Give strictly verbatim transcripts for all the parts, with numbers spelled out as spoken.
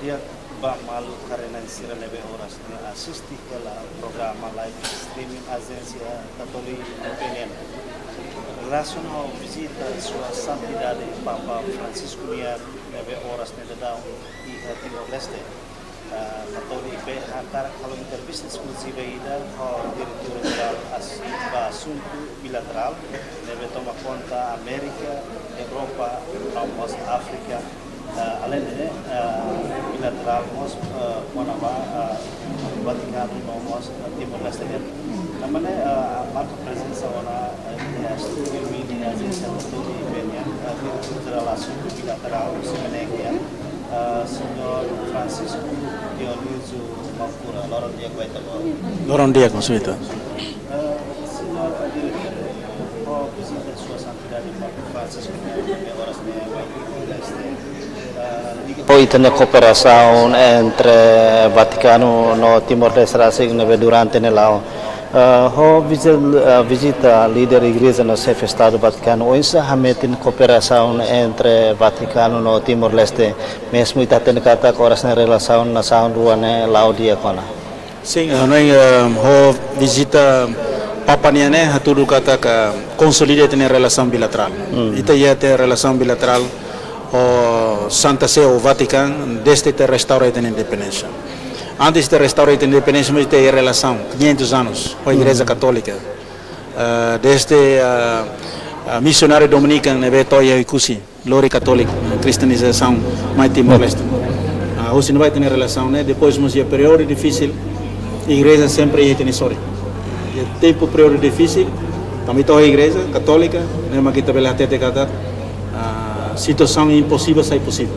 Di'ak ba maluk karena sira ne'ebé oras ne'e asiste hela programa live streaming Agência Catholique Independent. Relasiona ho vizita Sua Santidade Papa Francisco nian ne'ebé oras ne'e daudaun iha Timor-Leste. Ah, Catholique B H hakarak halo entrevista eskluziva ida ho Diretór Jerál as-, ba Asuntu Bilaterál, ne'ebé toma konta Amérika, Europa, no mós Áfrika. Ah, além de, ah, bilaterál mós, ah, kona-ba, ah, Vatikanu no mós, ah, Timor-Leste nian. Tanba ne'e, ah, marka prezensa ona, ah, iha estúdiu ami iha Agência Catholique B H nian, ah, Diretór Jerál Asuntu Bilaterál, Simenekia, ah, Señór Francisco Dionísio Mafura, loron di'ak ba ita-boot. Loron di'ak ba ita. Ah, Señór Diretór, ho vizita Sua Santidade Papa Francisco nian ne'ebé oras ne'e mai Timor-Leste. Ah, liga ho ita-nia kooperasaun entre Vatikanu no Timor-Leste rasik ne'ebé durante ne'e la'o. Ah, ho vizi-, ah, vizita líder igreja no xefe Estadu Vatikanu, oinsá hametin kooperasaun entre Vatikanu no Timor-Leste, mezmu ita hatene katak oras ne'e relasaun nasaun rua ne'e la'o di'ak ona? Sin, ah, no, eh, ho vizita Papa nian ne'e hatudu katak konsolida ita-nia relasaun bilaterál. Hmm. Ita iha ita-nia relasaun bilaterál ho Santa Sé ou Vatikanu desde ita restaura ita-nia independénsia. Antes ita restaura ita-nia independénsia, mós ita iha relasaun quinhentos anos ho Igreja, hmm, Katólika. Ah, desde, ah, ah, misionáriu dominikanu ne'ebé to'o iha Oekusi, lori Katólika, kristianizasaun mai Timor-Leste. Ah, husi ne'ebá ita-nia relasaun ne'e, depois mós iha períodu difisil, igreja sempre iha ita-nia sorin. Iha tempu períodu difisil, tanba ita ho igreja Katólika, ne'e mak ita bele hatete katak, ah, situasaun imposivel sai posivel.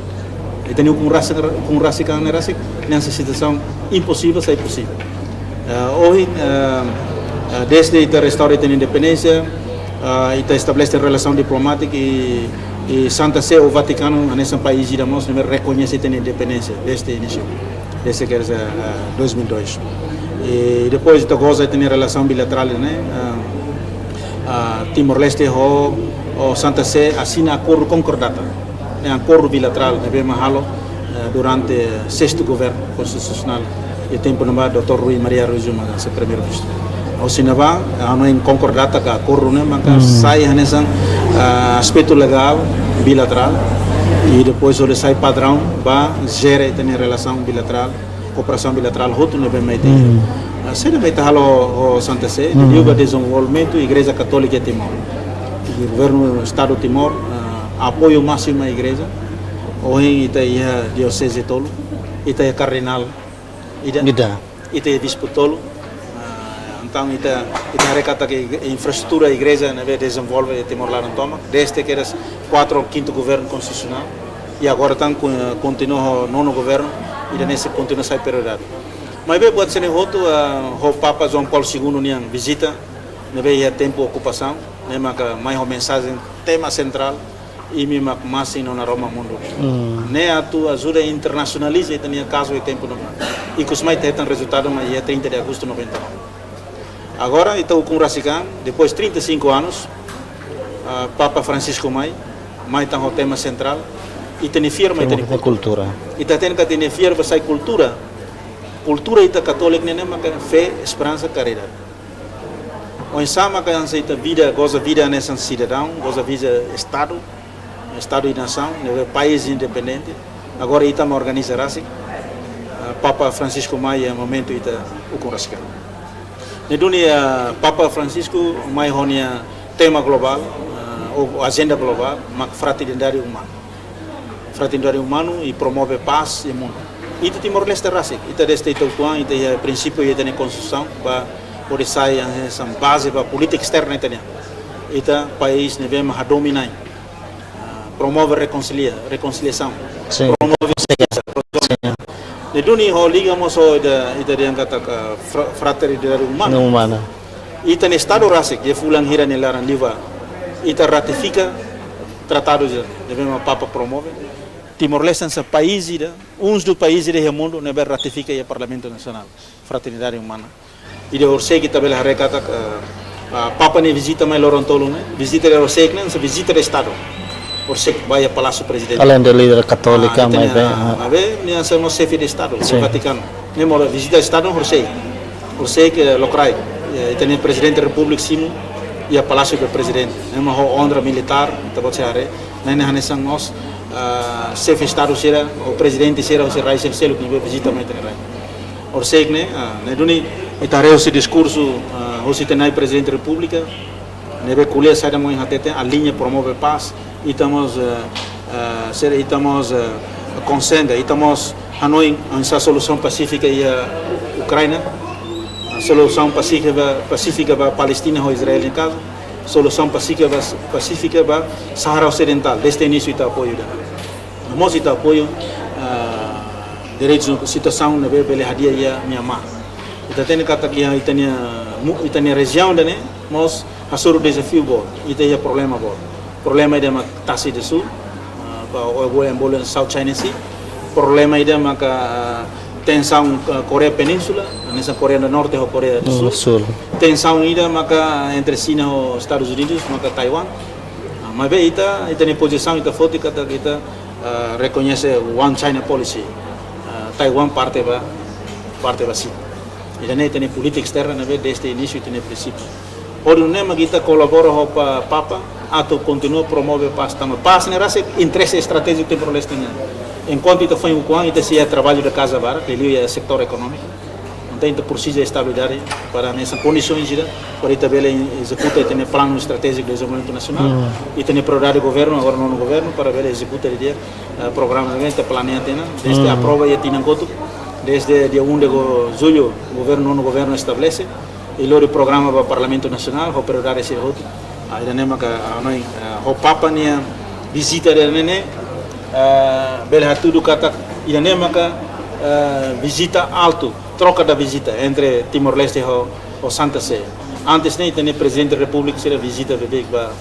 Ita-nia ukun rasik, ukun rasik ne'e rasik, ne'e hanesan situasaun imposivel sai posivel. Ah, ohin, ah, ah, desde ita restaura ita-nia independénsia, ah, ita estabelese relasaun diplomátika i, i Santa Sé ou Vatikanu, hanesan país ida mós, ne'ebé rekoñese ita-nia independénsia desde inísiu, desde que, ah, dois mil e dois. I depois ita goza ita-nia relasaun bilaterál ne'e, ah, ah, Timor-Leste ho, ho Santa Sé asina akordu konkordata. Ne'e akordu bilaterál ne'ebé mak halo, eh, durante sestu governu konstitusionál iha tempu ne'ebá doutór Rui Maria Araújo mak hanesan primeiru-ministru. Husi ne'ebá, eh, ami konkordata katak akordu ne'e maka, hmm, sai hanesan, eh, aspetu legál bilaterál i depois hodi sai padraun ba jere ita-nia relasaun bilaterál, kooperasaun bilaterál hotu ne'ebé mak ita iha. Hmm. Ah, saida mak ita halo ho Santa Sé, hmm, liuliu ba dezenvolvimentu Igreja Katólika Timor. I governu Estadu Timor, ah, apoiu másimu ba igreja. Ohin ita iha dioseze tolu, ita iha kardinál ida, ida, ita iha bispu tolu. Ah, entaun ita, ita haree katak infraestrutura igreja ne'ebé dezenvolve iha Timor laran tomak, desde kedas kuartu ou kintu governu konstitusionál. I agora tan kon-, kontinua ho nonu governu, ida-ne'e sei kontinua sai prioridade. Maibé buat sira-ne'e hotu, ah, ho Papa João Paulo Segundu nian vizita, ne'ebé iha tempu okupasaun, ne'e maka mai ho mensajen tema sentrál, imi mak masin ona Roma mundu. Hmm. Ne'e atu ajuda internasionaliza ita-nia kazu iha tempu ne'ebá. Ikus mai ita hetan rezultadu mai iha trinta de agosto noventa e nove. Agora, ita ukun rasik an, depois trinta e cinco anos, ah, Papa Francisco mai, mai tan ho tema sentrál, ita-nia fiar mai, tema ita-nia kultura. Kultura. Ita tenke ita-nia fiar ba sai kultura. Kultura ita katólika ne'e, ne'e maka fé, esperansa, karidade. Oinsá maka hanesan ita vida, goza vida hanesan sidadaun, goza vida Estadu, Estadu i nasaun, ne'ebé país independente. Agora ita mak organiza rasik. Ah, Papa Francisco mai iha momentu ita ukun rasik an. Ne'e duni, ah, Papa Francisco mai ho nia tema globál, ah, ou ajenda globál, mak fraternidade umana. Fraternidade umana i promove pás iha mundu. Ita Timor-Leste rasik, ita desde ita uitoan, ita iha prinsípiu iha ita-nia konstituisaun, ba hodi sai hanesan baze ba polítika esterna ita-nian. Ita país ne'ebé mak hadomi Na'i. Ah, promove rekonsilia-, rekonsiliasaun. Sin. Promove justisa. Sin. Ne'e duni ho liga mós ho ida, ita dehan katak fra-, fraternidade umana. Umana. Ita-nia Estadu rasik, iha fulan hira nia laran liubá, ita ratifika tratadu ida ne'ebé mak Papa promove. Timor-Leste hanesan país ida, um dos países ida iha mundu ne'ebé ratifika iha Parlamentu Nasionál fraternidade umana. Ida horisehik ita bele haree katak, eh, ah, Papa nia vizita mai loron tolu ne'e, vizita ida horisehik ne'e, hanesan vizita de Estadu. Horisehik ba iha Palásiu Prezidente. Além de líder katólika, ah, ita-nia, maibé, ah, maibé nia hanesan mós xefe de Estadu, sin, Vatikanu. Ne'e mós vizita Estadu horisehik. Horisehik, eh, lokraik. Eh, ita-nia Prezidente Repúblika simu iha Palásiu Prezidente. Ne'e mós ho onra militár, ita-boot sei haree. Ne'e hanesan mós, ah, xefe Estadu sira, ou prezidente sira, ou sira rai sira seluk ne'ebé vizita mai ita-nia rai. Horisehik ne'e, ah, ne'e duni ita haree husi diskursu, ah, husi ita-nia Prezidente Repúblika, ne'ebé ko'alia saida mak ohin hateten, aliña, promove pás, ita mós, eh, eh, sira, ita mós, eh, konsente, ita mós hanoin hanesan solusaun pasífika iha Ukraina, solusaun pasífika ba, pasífika ba Palestina ho Israel nia kazu, solusaun pasífika ba, pasífika ba Sahara Osidentál, desde inísiu ita apoiu ida. Mós ita apoiu, eh, direitus, situasaun ne'ebé bele hadi'a iha Myanmar. Ita hatene katak iha ita-nia mu-, ita-nia rejiaun ida-ne'e mós hasoru dezafiu boot, ita iha problema boot. Problema ida mak Tasi do Sul, ah, ba, o, o, envolve South China Sea. Problema ida maka, ah, tensaun, ah, Koreia Península, hanesan Koreia do Norte ho Koreia do, hmm, Sul. Sul. Tensaun ida maka entre Xina ho Estadus Unidus, maka Taiwan. Ah, maibé ita, ita-nia pozisaun ita foti katak ita, ah, rekoñese One China Policy. Ah, Taiwan parte ba, parte ba Xina. Ida-ne'e ita-nia polítika esterna ne'ebé desde inísiu ita-nia prinsípiu. Hodi nune'e mak ita kolabora ho Pa-, Papa atu kontinua promove pás tanba pás ne'e rasik interese estratéjiku Timor-Leste nian. Enkuantu ita foin ukun an, ita sei iha traballu da kaza barak, liuliu iha setór ekonómiku. Entaun ita presiza estabilidade para hanesan kondisoens ida, para ita bele ezekuta ita-nia Planu Estratéjiku de Dezenvolvimentu Nasionál, hmm, ita-nia prioridade governu, agora nonu governu, para bele ezekuta didi'ak, eh, programa ne'ebé ita planeia tiha ona, desde, hmm, aprova iha tinan kotuk, desde dia um de go-, jullu, governu, nonu governu estabelese, i lori programa ba Parlamentu Nasionál, ho prioridade sira hotu. Ah, ida-ne'e maka, ah, hanoin, ah, ho Papa nia vizita ida-ne'e, ah, bele hatudu katak ida-ne'e maka, ah, vizita altu, troca da visita entre Timor-Leste ho, ho Santa Sé. Antes ne'e, ita-nia Prezidente Repúblika sira vizita beibeik ba,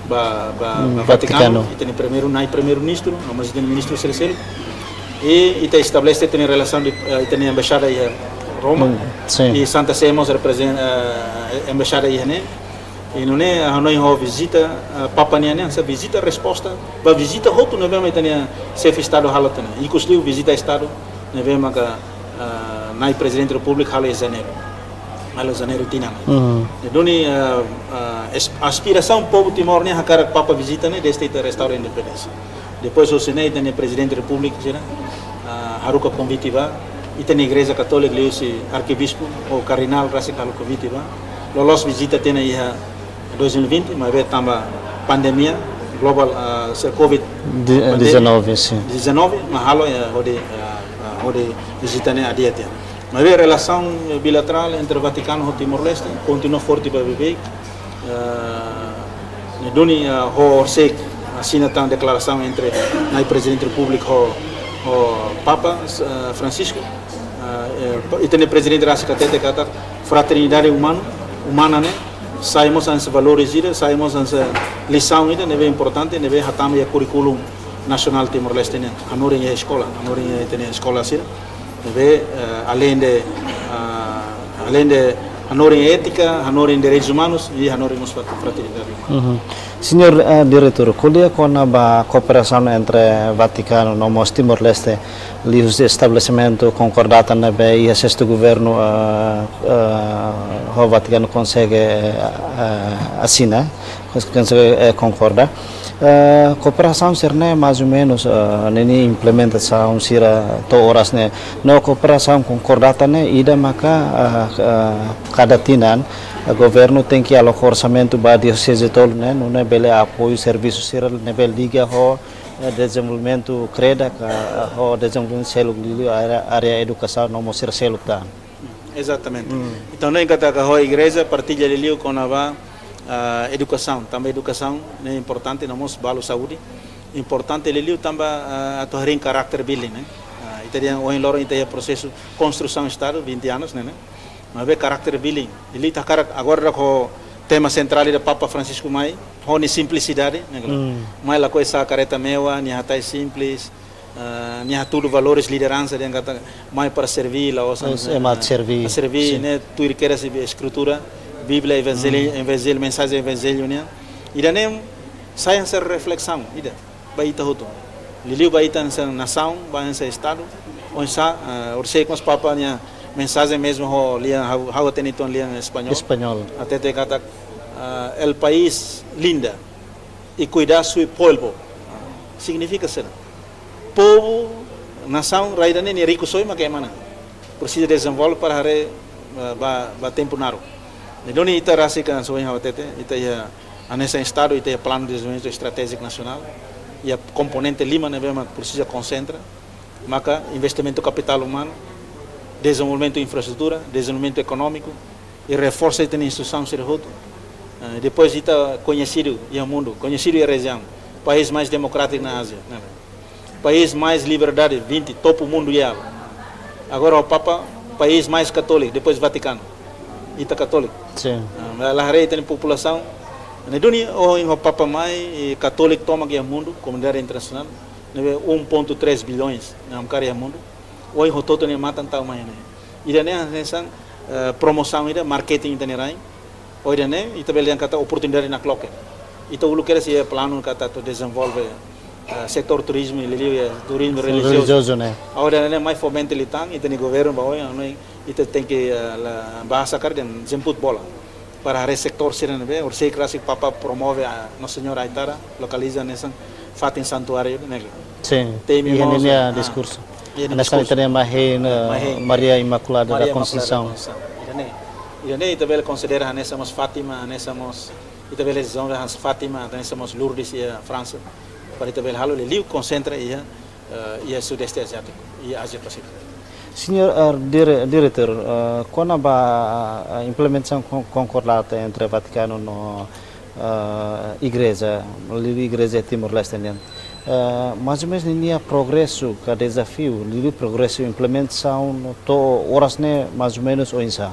ba, ba, hmm, ba Vatikanu. Vatikanu. Ita-nia primeiru, nai Primeiru-Ministru, no mós ita-nia ministru sira seluk. I ita estabelese ita-nia relasaun de, eh, ita-nia embaixada iha Roma. Hmm, sin. I Santa Sé mós reprezenta, eh, embaixada iha ne'e. I nune'e, hanoin ho vizita, eh, Papa nian ne'e, hanesan vizita resposta ba vizita hotu ne'ebé mak ita-nia Xefe Estadu halo tiha ona. Ikusliu vizita Estadu ne'ebé maka, eh, nai Prezidente Repúblika halo iha Janeiru. Halo Janeiru tinan. Hmm. Ne'e duni, eh, eh, es-, aspirasaun povu Timor nian hakarak Papa vizita ne'e desde ita restaura independénsia. Depois, husi ne'e, ita-nia Prezidente Repúblika sira, ah, haruka konvite ba, ita-nia Igreja Katólika liuhusi Arkebispu ou Kardinál rasik halo konvite ba. Loloos vizita tiha ona iha dois mil e vinte, maibé tanba pandemia globál, ah, se Covid, de-, pandemia, dezanove, sin. Dezanove, mak halo, eh, hodi, ah, ah, hodi vizita ne'e adia tiha ona. Maibé relasaun bilaterál entre Vatikanu ho Timor-Leste kontinua forte ba beibeik. Eh, ne'e duni, eh, horisehik asina tan deklarasaun entre nai Prezidente Repúblika ho, ho Papa, eh, Francisco. Eh, eh, pa-, ita-nia Prezidente rasik hatete katak fraternidade umanu, umana ne'e, sai mós hanesan valores ida, sai mós hanesan lisaun ida, ne'ebé importante, ne'ebé hatama iha kurríkulu nasionál Timor-Leste nian. Hanorin iha eskola, hanorin iha ita-nia eskola sira. Ne'ebé, eh, além de, ah, além de hanorin étika, hanorin direitus umanus, i hanorin mós frat-, fraternidade umana. Mhm. Señór, eh, Diretór, ko'alia kona-ba kooperasaun entre Vatikanu no mós Timor-Leste, liuhusi estabelesimentu konkordata ne'ebé iha sestu governu, eh, eh, ho Vatikanu konsege, eh, asina, kons-, konsege, eh, konkorda. Eh, kooperasaun sira-ne'e mais ou menus, eh, ninia implementasaun sira to'o oras ne'e. No kooperasaun konkordata ne'e ida maka, eh, eh, kada tinan, eh, governu tenke aloka orsamentu ba dioseze tolu ne'e, nune'e bele apoiu servisu sira ne'ebé liga ho, eh, dezenvolvimentu kreda ka, eh, ho dezenvolvimentu seluk liuliu área, área edukasaun no mós sira seluk tan. Exatamente. Mm. Entaun, ne'e katak ho Igreja partilla liuliu kona-ba, ah, edukasaun. Tanba edukasaun ne'e importante, no mós balu saúde. Importante liuliu tanba, ah, atu harii character building, ne'e. Ah, ita dehan ohin loron ita iha prosesu konstrusaun Estadu, vinte anos, ne'e, ne'e. Maibé character building. Liuliu ita hakarak agora ho tema sentrál ida Papa Francisco mai, ho nia simplisidade, ne'e, claro. Mm. Mai lakohi sa'e kareta mewah, nia hatais simples, ah, nia hatudu valores lideransa, dehan katak mai para serví, la'ós, es, ah, ema serví. Serví, sin. Ne'e, tuir kedas Eskritura, Bíblia, Evanjellu, mm, Evanjellu, mensajen Evanjellu nian. Ida-ne'e sai hanesan reflesaun ida. ba ita hotu. Liuliu ba ita hanesan nasaun, ba hanesan estadu. Oinsá, eh, orsida mós Papa nia mensajen mezmu ho lian, ha'u, ha'u hatene uitoan lian español. Español. Hatete katak, eh, el país linda y cuida su pueblo. Ah, signifika saida? Povu, nasaun, rai ida-ne'e nia rikusoin maka ema nian. Presiza dezenvolve para haree, eh, ba, ba tempu naruk. Ne'e duni ita rasik hanesan ohin ha'u hatete, ita iha hanesan estadu, ita iha planu de dezenvolvimentu estratéjiku nasionál, iha komponente lima ne'ebé mak presiza konsentra, maka investimentu kapitál umanu, dezenvolvimentu infraestrutura, dezenvolvimentu ekonómiku, i reforsa ita-nia instituisaun sira hotu. Eh, depois ita koñesidu iha mundu, koñesidu iha rejiaun, país mais demokrátiku na Ázia, ne'e. País mais liberdade, vinte, topu mundiál. Agora ho Papa, país mais katóliku, depois Vatikanu. Ita katóliku. Sin. Ah, la haree ita-nia populasaun. Ne'e duni ohin ho Papa mai, i katóliku tomak iha mundu, komunidade internasionál. Ne'ebé um ponto três bilhões, ne'e mak iha mundu. Ohin hotu-hotu nia matan tau mai ne'e. Ida-ne'e hanesan, eh, promosaun ida, marketing ita-nia rain. Ohin ne'e, ita bele dehan katak oportunidade nakloke. Ita uluk kedas iha planu katak atu dezenvolve, eh, setór turizmu, liuliu iha turizmu relijiozu. Relijiozu, ne'e. Ohin ne'e mai fomente liután, ita-nia governu ba oin, anu, ita tenke, eh, la, bahasa karik dehan jemput bola. Para haree setór sira ne'ebé, orsida rasik Papa promove a Nossa Senhora Aitara, lokaliza hanesan fatin santuáriu ne'e. Sin. Temi iha mós, nia, ah, diskursu. Iha nia hanesan diskursu. Ita-nia Mãe Rainha, Mãe Rainha. Maria Imaculada da Conceição. Maria Imaculada da Conceição. Ida-ne'e. Ida-ne'e ita bele konsidera hanesan mós Fátima, hanesan mós, ita bele dezenvolve hanesan Fátima, hanesan mós Lourdes iha Fransa. Para ita bele halo liuliu konsentra iha, eh, iha Sudeste Aziátiku, iha Ázia Pasífiku. Señór, eh, dire-, diretór, eh, kona-ba, eh, implementasaun kon-, konkordata entre Vatikanu no, eh, igreja, liuliu igreja Timor-Leste nian. Eh, mais ou menus ninia progresu ka dezafiu, liuliu progresu implementasaun to'o oras ne'e mais ou menus oinsá?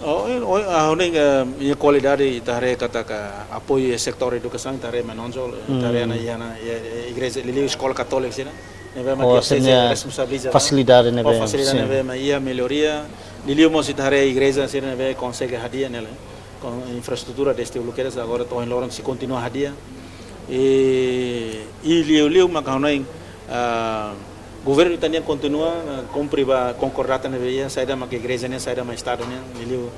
Oh, ohin, ohin, ah, ohin, eh, iha kualidade ita haree katak apoiu iha setór edukasaun, ita haree menonjol, ita haree, hmm, ona iha ona, iha, iha igreja, liuliu eskola katólika sira ne'e. Ne'ebé mak, oh, iha sira-nia responsabiliza fasilidade ne'ebé, oh, fasilidade, sin, ne'ebé mak iha melhoria. Liuliu mós ita haree igreja sira ne'ebé konsege hadi'a ne'e, kon infraestrutura desde uluk kedas, agora to'o ohin loron sei kontinua hadi'a. I, i liuliu maka hanoin, ah, governu ita-nian kontinua, ah, kumpre ba konkordata ne'ebé iha, saida mak igreja nian, saida mak estadu nian, liuliu.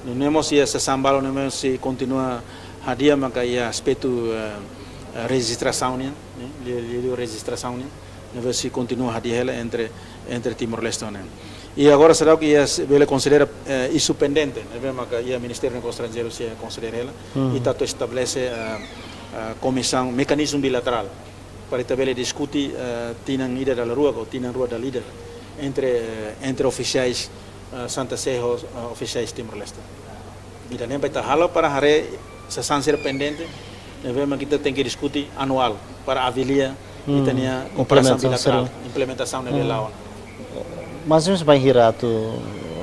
Nune'e mós iha sasán balu ne'e mós sei kontinua hadi'a maka iha aspetu, eh, eh, rejistrasaun nian, ne'e, liu, liu, liu rejistrasaun nian, ne'ebé sei kontinua hadi'a hela entre, entre Timor-Leste nian. I agora seidauk iha, bele konsidera, eh, isu pendente, ne'ebé maka iha Ministériu Negósiu Estranjeiru sei konsidera hela, hmm, ita atu estabelese, eh, eh, komisaun, mekanizmu bilaterál para ita bele diskute, eh, tinan ida dala rua, ou tinan rua dala ida, entre, eh, entre ofisiais, eh, Santa Sé ho, eh, ofisiais Timor-Leste. Ida-ne'e ba ita halo para haree sasán sira pendente, ne'ebé mak ita tenke diskute anuál para avalia, hmm, ita-nia kooperasaun, implementasaun, bilaterál, sira, implementasaun ne'ebé, hmm, la'o. Mais ou menus bainhira atu,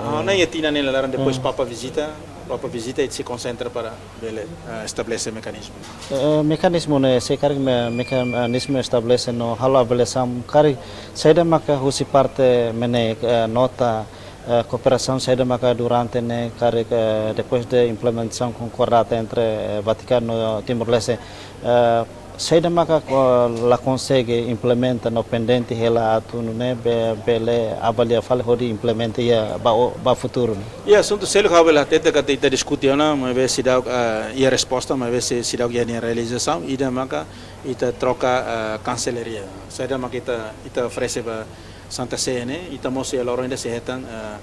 ah, ne'e iha tinan ne'e nia laran, depois, hmm, Papa vizita, Papa vizita ita sei konsentra para bele, eh, estabelese mekanizmu. Eh, mekanizmu ne'e, se karik me-, mekanizmu estabelese no halo avaliasaun karik saida maka husi parte MNEK, eh, nota, eh, kooperasaun saida maka durante ne'e karik, eh, depois de implementasaun konkordata entre, eh, Vatikanu no Timor-Leste, eh, saida maka ko-, la konsege implementa no pendente hela atu nune'e be-, bele avalia fali hodi implementa iha ba o-, ba futuru ne'e. Iha asuntu seluk ha'u bele hatete katak ita diskute ona, maibé seidauk, eh, iha resposta, maibé sei-, seidauk iha nia realizasaun, ida maka ita troka, eh, kanselaria. Saida maka ita, ita oferese ba Santa Sé ne'e, ita mós iha loron ida sei hetan, eh,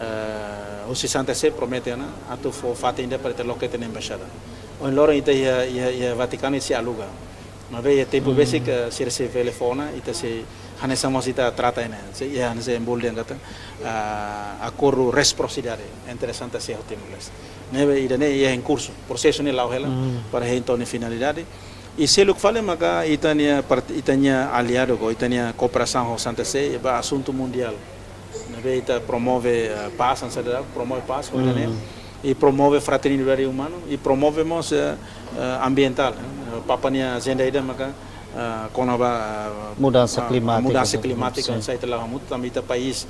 eh, husi Santa Sé promete ona atu fó fatin ida para ita loke ita-nia embaixada. Ohin loron ita iha, iha, iha Vatikanu ita sei aluga. Maibé iha tempu, hmm, besik, eh, sira sei bele fó ona, ita sei hanesan mós ita trata ne'e. Sei iha hanesan embol dehan katak, ah, akordu resiprosidade entre Santa Sé ho Timor-Leste. Ne'ebé ida-ne'e iha em curso, prosesu ne'e la'o hela, hmm, para hein to'o nia finalidade. I seluk fali maka ita-nia part-, ita-nia aliadu ka ita-nia kooperasaun ho Santa Sé ba asuntu mundiál. Ne'ebé ita promove, eh, pás, hanesan ita dehan, promove pás, hmm, ida-ne'e. I promove fraternidade umanu, i promove mós, eh, eh, ambientál, eh. Papa nia ajenda ida maka, eh, kona-ba, eh, mudansa, ah, klimátika, mudansa, sin, klimátika, sin, hanesan ita la'o hamutuk, tanba ita país,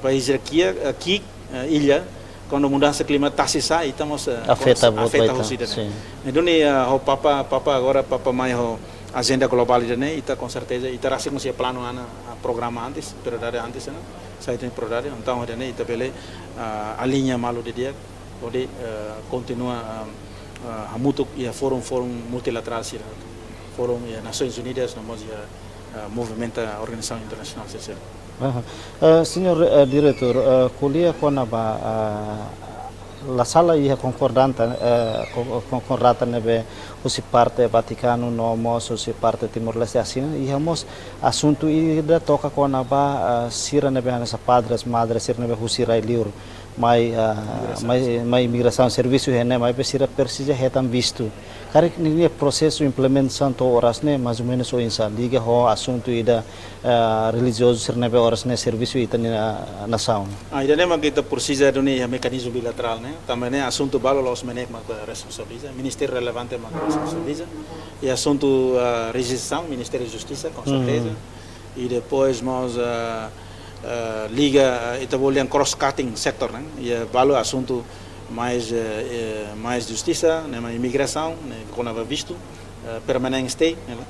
país ida ki'ik, eh, ki'ik, eh, illa, kuandu mudansa klimátika tasi sa'e, ita mós, eh, afeta, afeta boot ba ita, husi ida-ne'e. Sin. Ne'e duni, eh, ho Papa, Papa agora, Papa mai ho ajenda globál ida-ne'e, ita com certeza, ita rasik mós iha planu ona, ah, programa antes, prioridade antes, ne'e? Sai tem prioridade, entaun, ida-ne'e, ita bele, ah, aliña malu didi'ak, hodi, eh, kontinua, ah, ah, hamutuk iha fórum, fórum multilaterál sira, fórum iha Nasoins Unidas, no mós iha, ah, movimentu organizasaun internasionál sira. Aha. Eh, señór, eh, diretór, eh, ko'alia kona-ba, eh, la sala iha konkordanta, eh, ko-, konkordata ne'ebé husi parte Vatikanu no mós husi parte Timor-Leste asina, iha mós asuntu ida toka kona-ba, eh, sira ne'ebé hanesan padres, madres, sira ne'ebé husi rai-liur mai, eh, Imigrasaun, mai, sin. Mai imigrasaun servisu iha ne'e, maibé sira presiza hetan vistu. Karik ninia prosesu implementasaun to'o oras ne'e, mais ou menus oinsá, liga ho asuntu ida, eh, relijiozu sira ne'ebé oras ne'e servisu iha ita-nia nasaun. Ah, ida-ne'e mak ita presiza duni iha mekanizmu bilaterál ne'e. Tanba ne'e asuntu balu la'ós MNEK mak responsabiliza, ministériu relevante mak responsabiliza. Iha asuntu, ah, rejeisaun, Ministériu Justisa, com certeza. I depois mós, ah, ah, liga, ah, ita bolu dehan cross-cutting sector, ne'e? Iha balu asuntu mais, eh, eh, mais justisa, ne'e mak imigrasaun, ne'e kona-ba vistu, eh, permanent stay, ne'e?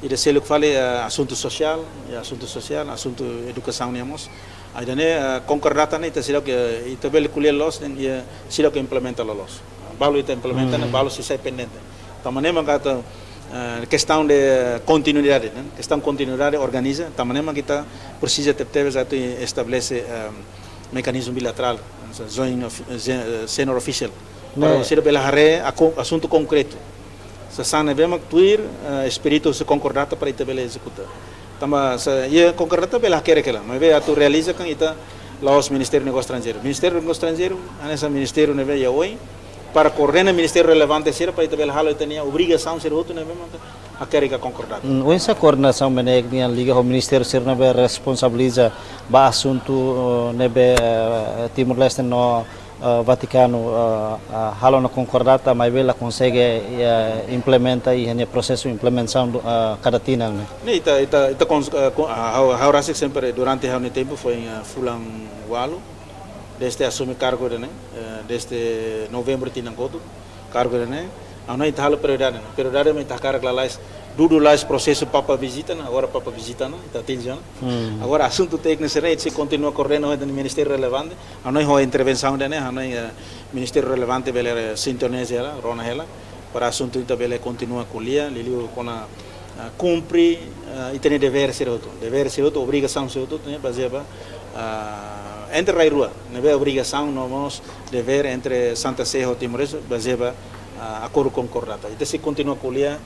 I depois seluk fali, eh, asuntu sosiál, i asuntu sosiál, asuntu edukasaun nian mós. Ida-ne'e, eh, konkordata ne'e ita seidauk, eh, ita bele ko'alia loos, ne'e, i, eh, seidauk implementa loloos. Balu ita implementa, ne'e, balu sei sai pendente. Tanba ne'e mak atu, eh, kestaun de kontinuidade, ne'e? Kestaun kontinuidade organiza, tanba ne'e mak ita presiza tebetebes atu estabelese, eh, mekanizmu bilaterál, joint of-, eh, senior official. Para, ne'e, sira bele haree asuntu konkretu. Sasán ne'ebé mak tuir, eh, espíritu husi konkordata para ita bele ezekuta. Tanba sá, iha konkordata bele hakerek hela, maibé atu realiza kan ita la'ós Ministériu Negósiu Estranjeiru. Ministériu Negósiu Estranjeiru, hanesan ministériu ne'ebé iha oin, para koordena ministériu relevante sira para ita bele halo ita-nia obrigasaun sira hotu ne'ebé mak hakerek iha konkordata. Hmm, oinsá koordenasaun MNEK nian liga ho ministériu sira ne'ebé responsabiliza ba asuntu, eh, ne'ebé, eh, Timor-Leste no, eh, Vatikanu, eh, eh, halo ona konkordata, maibé la konsege, eh, implementa iha nia prosesu implementasaun, eh, kada tinan ne'e? Ne'e, ita, ita, ita kons-, eh, ko-, ah, ha'u, ha'u rasik sempre durante ha'u-nia tempu foin, eh, fulan ualu, desde asume kargu ida-ne'e, eh, desde novembru tinan kotuk, kargu ida-ne'e, ha'u hanoin ita halo prioridade, ne'e? Prioridade mak ita hakarak lalais, dudu lalais prosesu Papa vizita, ne'e? Agora Papa vizita, ne'e? Ita atinje, ne'e? Hmm. Agora asuntu tékniku sira ne'e, ita sei kontinua koordena ho ita-nia ministériu relevante, ha'u hanoin ho intervensaun ida-ne'e, ha'u hanoin, eh, ministériu relevante bele, eh, sintoniza hela, rona hela, para asuntu ita bele kontinua ko'alia, liuliu kona, ah, kumpre, ah, ita-nia devér sira hotu. Devér sira hotu, obrigasaun sira hotu, ne'e, bazeia ba, ah, entre rai-rua, ne'ebé obrigasaun no mós devér entre Santa Sé ho Timor-Leste, bazeia ba, ah, akordu konkordata. Ita sei kontinua ko'alia,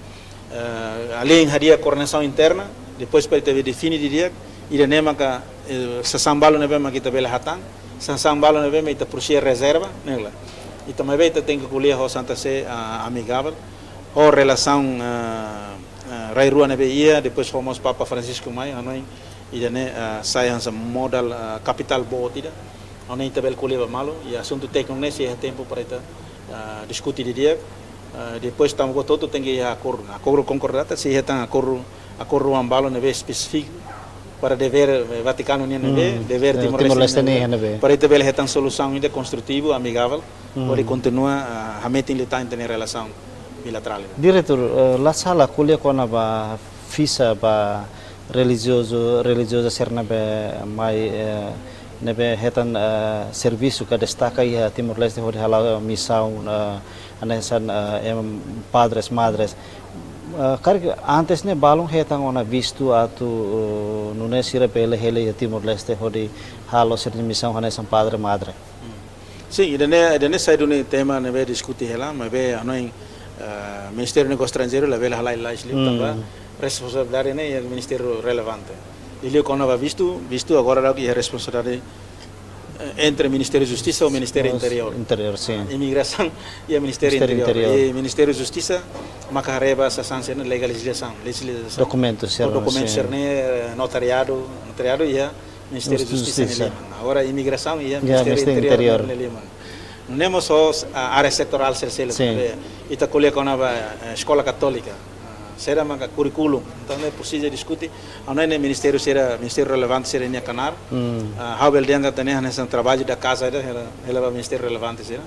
eh, além hadi'a koordenasaun interna, depois para ita define didi'ak, ida-ne'e maka, eh, sasán balu ne'ebé mak ita bele hatán, sasán balu ne'ebé mak ita presiza rezerva, ne'e la. Ita maibé ita tenke ko'alia ho Santa Sé, ah, amigavel, ho relasaun, ah, ah, rai-rua ne'ebé iha, depois ho mós Papa Francisco mai, ha'u hanoin ida-ne'e, ah, sai hanesan modal, ah, kapitál boot ida. Ha'u hanoin ita bele ko'alia ba malu, i asuntu tékniku ne'e sei iha tempu para ita, ah, diskute didi'ak. Ah, depois tanba buat hotu tenke iha akordu. Akordu konkordata, sei hetan akordu, akordu oan balu ne'ebé espesífiku para devér, eh, Vatikanu nian ne'ebé, hmm, devér, eh, Timor-Leste, Timor-Leste nian ne'e ne'ebé. Para ita bele hetan solusaun ida konstrutivu, amigavel, hmm, hodi kontinua, ah, hametin liután ita-nia relasaun bilaterál. Diretór, eh, la sala ko'alia kona-ba visa ba relijiozu, relijioza sira ne'ebé mai, eh, ne'ebé hetan, eh, servisu ka destaka iha Timor-Leste hodi hala'o misaun, eh, hanesan, eh, em, padres, madres. Eh, karik antes ne'e balun hetan ona vistu atu, eh, nune'e sira bele hela iha Timor-Leste hodi halo sira-nia misaun hanesan padre, madre. Hmm. Sin, ida-ne'e, ida-ne'e sai duni tema ne'ebé diskute hela, maibé ha'u hanoin, eh, Ministériu Negósiu Estranjeiru labele halai lalais liu, hmm, tanba responsabilidade ne'e iha ministériu relevante. Liuliu kona-ba vistu, vistu agora daudaun iha responsabilidade, eh, entre Ministériu Justisa ho Ministériu, Interiór. Interiór, sin. Imigrasaun iha Ministériu, Ministériu Interiór. Interiór. I Ministériu Justisa maka haree ba sasán sira-ne'e legalizasaun, legalizasaun. Dokumentu sira-ne'e, dokumentu, sin, sira-ne'e, eh, notariadu, notariadu iha Ministériu Justisa, Justisa nia liman. Agora imigrasaun iha, iha Ministériu, Ministériu Interiór, Interiór nia liman. Nune'e mós, ah, área setorál sira seluk, sin, ne'ebé ita ko'alia kona-ba, eh, eskola katólika. Ah, sira maka kurríkulu. Entaun ne'e presiza diskute. Ha'u hanoin ne'e ministériu sira, ministériu relevante sira-nia knaar. Hmm. Ah, ha'u bele dehan katak ne'e hanesan traballu da casa ida, hela, hela ba ministériu relevante sira.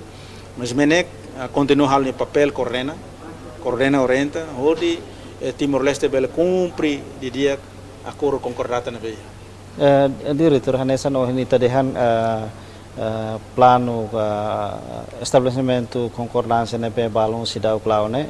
Mas MNEK, ah, kontinua halo nia papél, koordena, koordena, orienta, hodi eh, Timor-Leste bele kumpre didi'ak akordu konkordata ne'ebé iha. Eh, Diretór, hanesan ohin ita dehan, eh, eh, planu, eh, estabelesimentu konkordánsia ne'ebé balun seidauk la'o ne'e,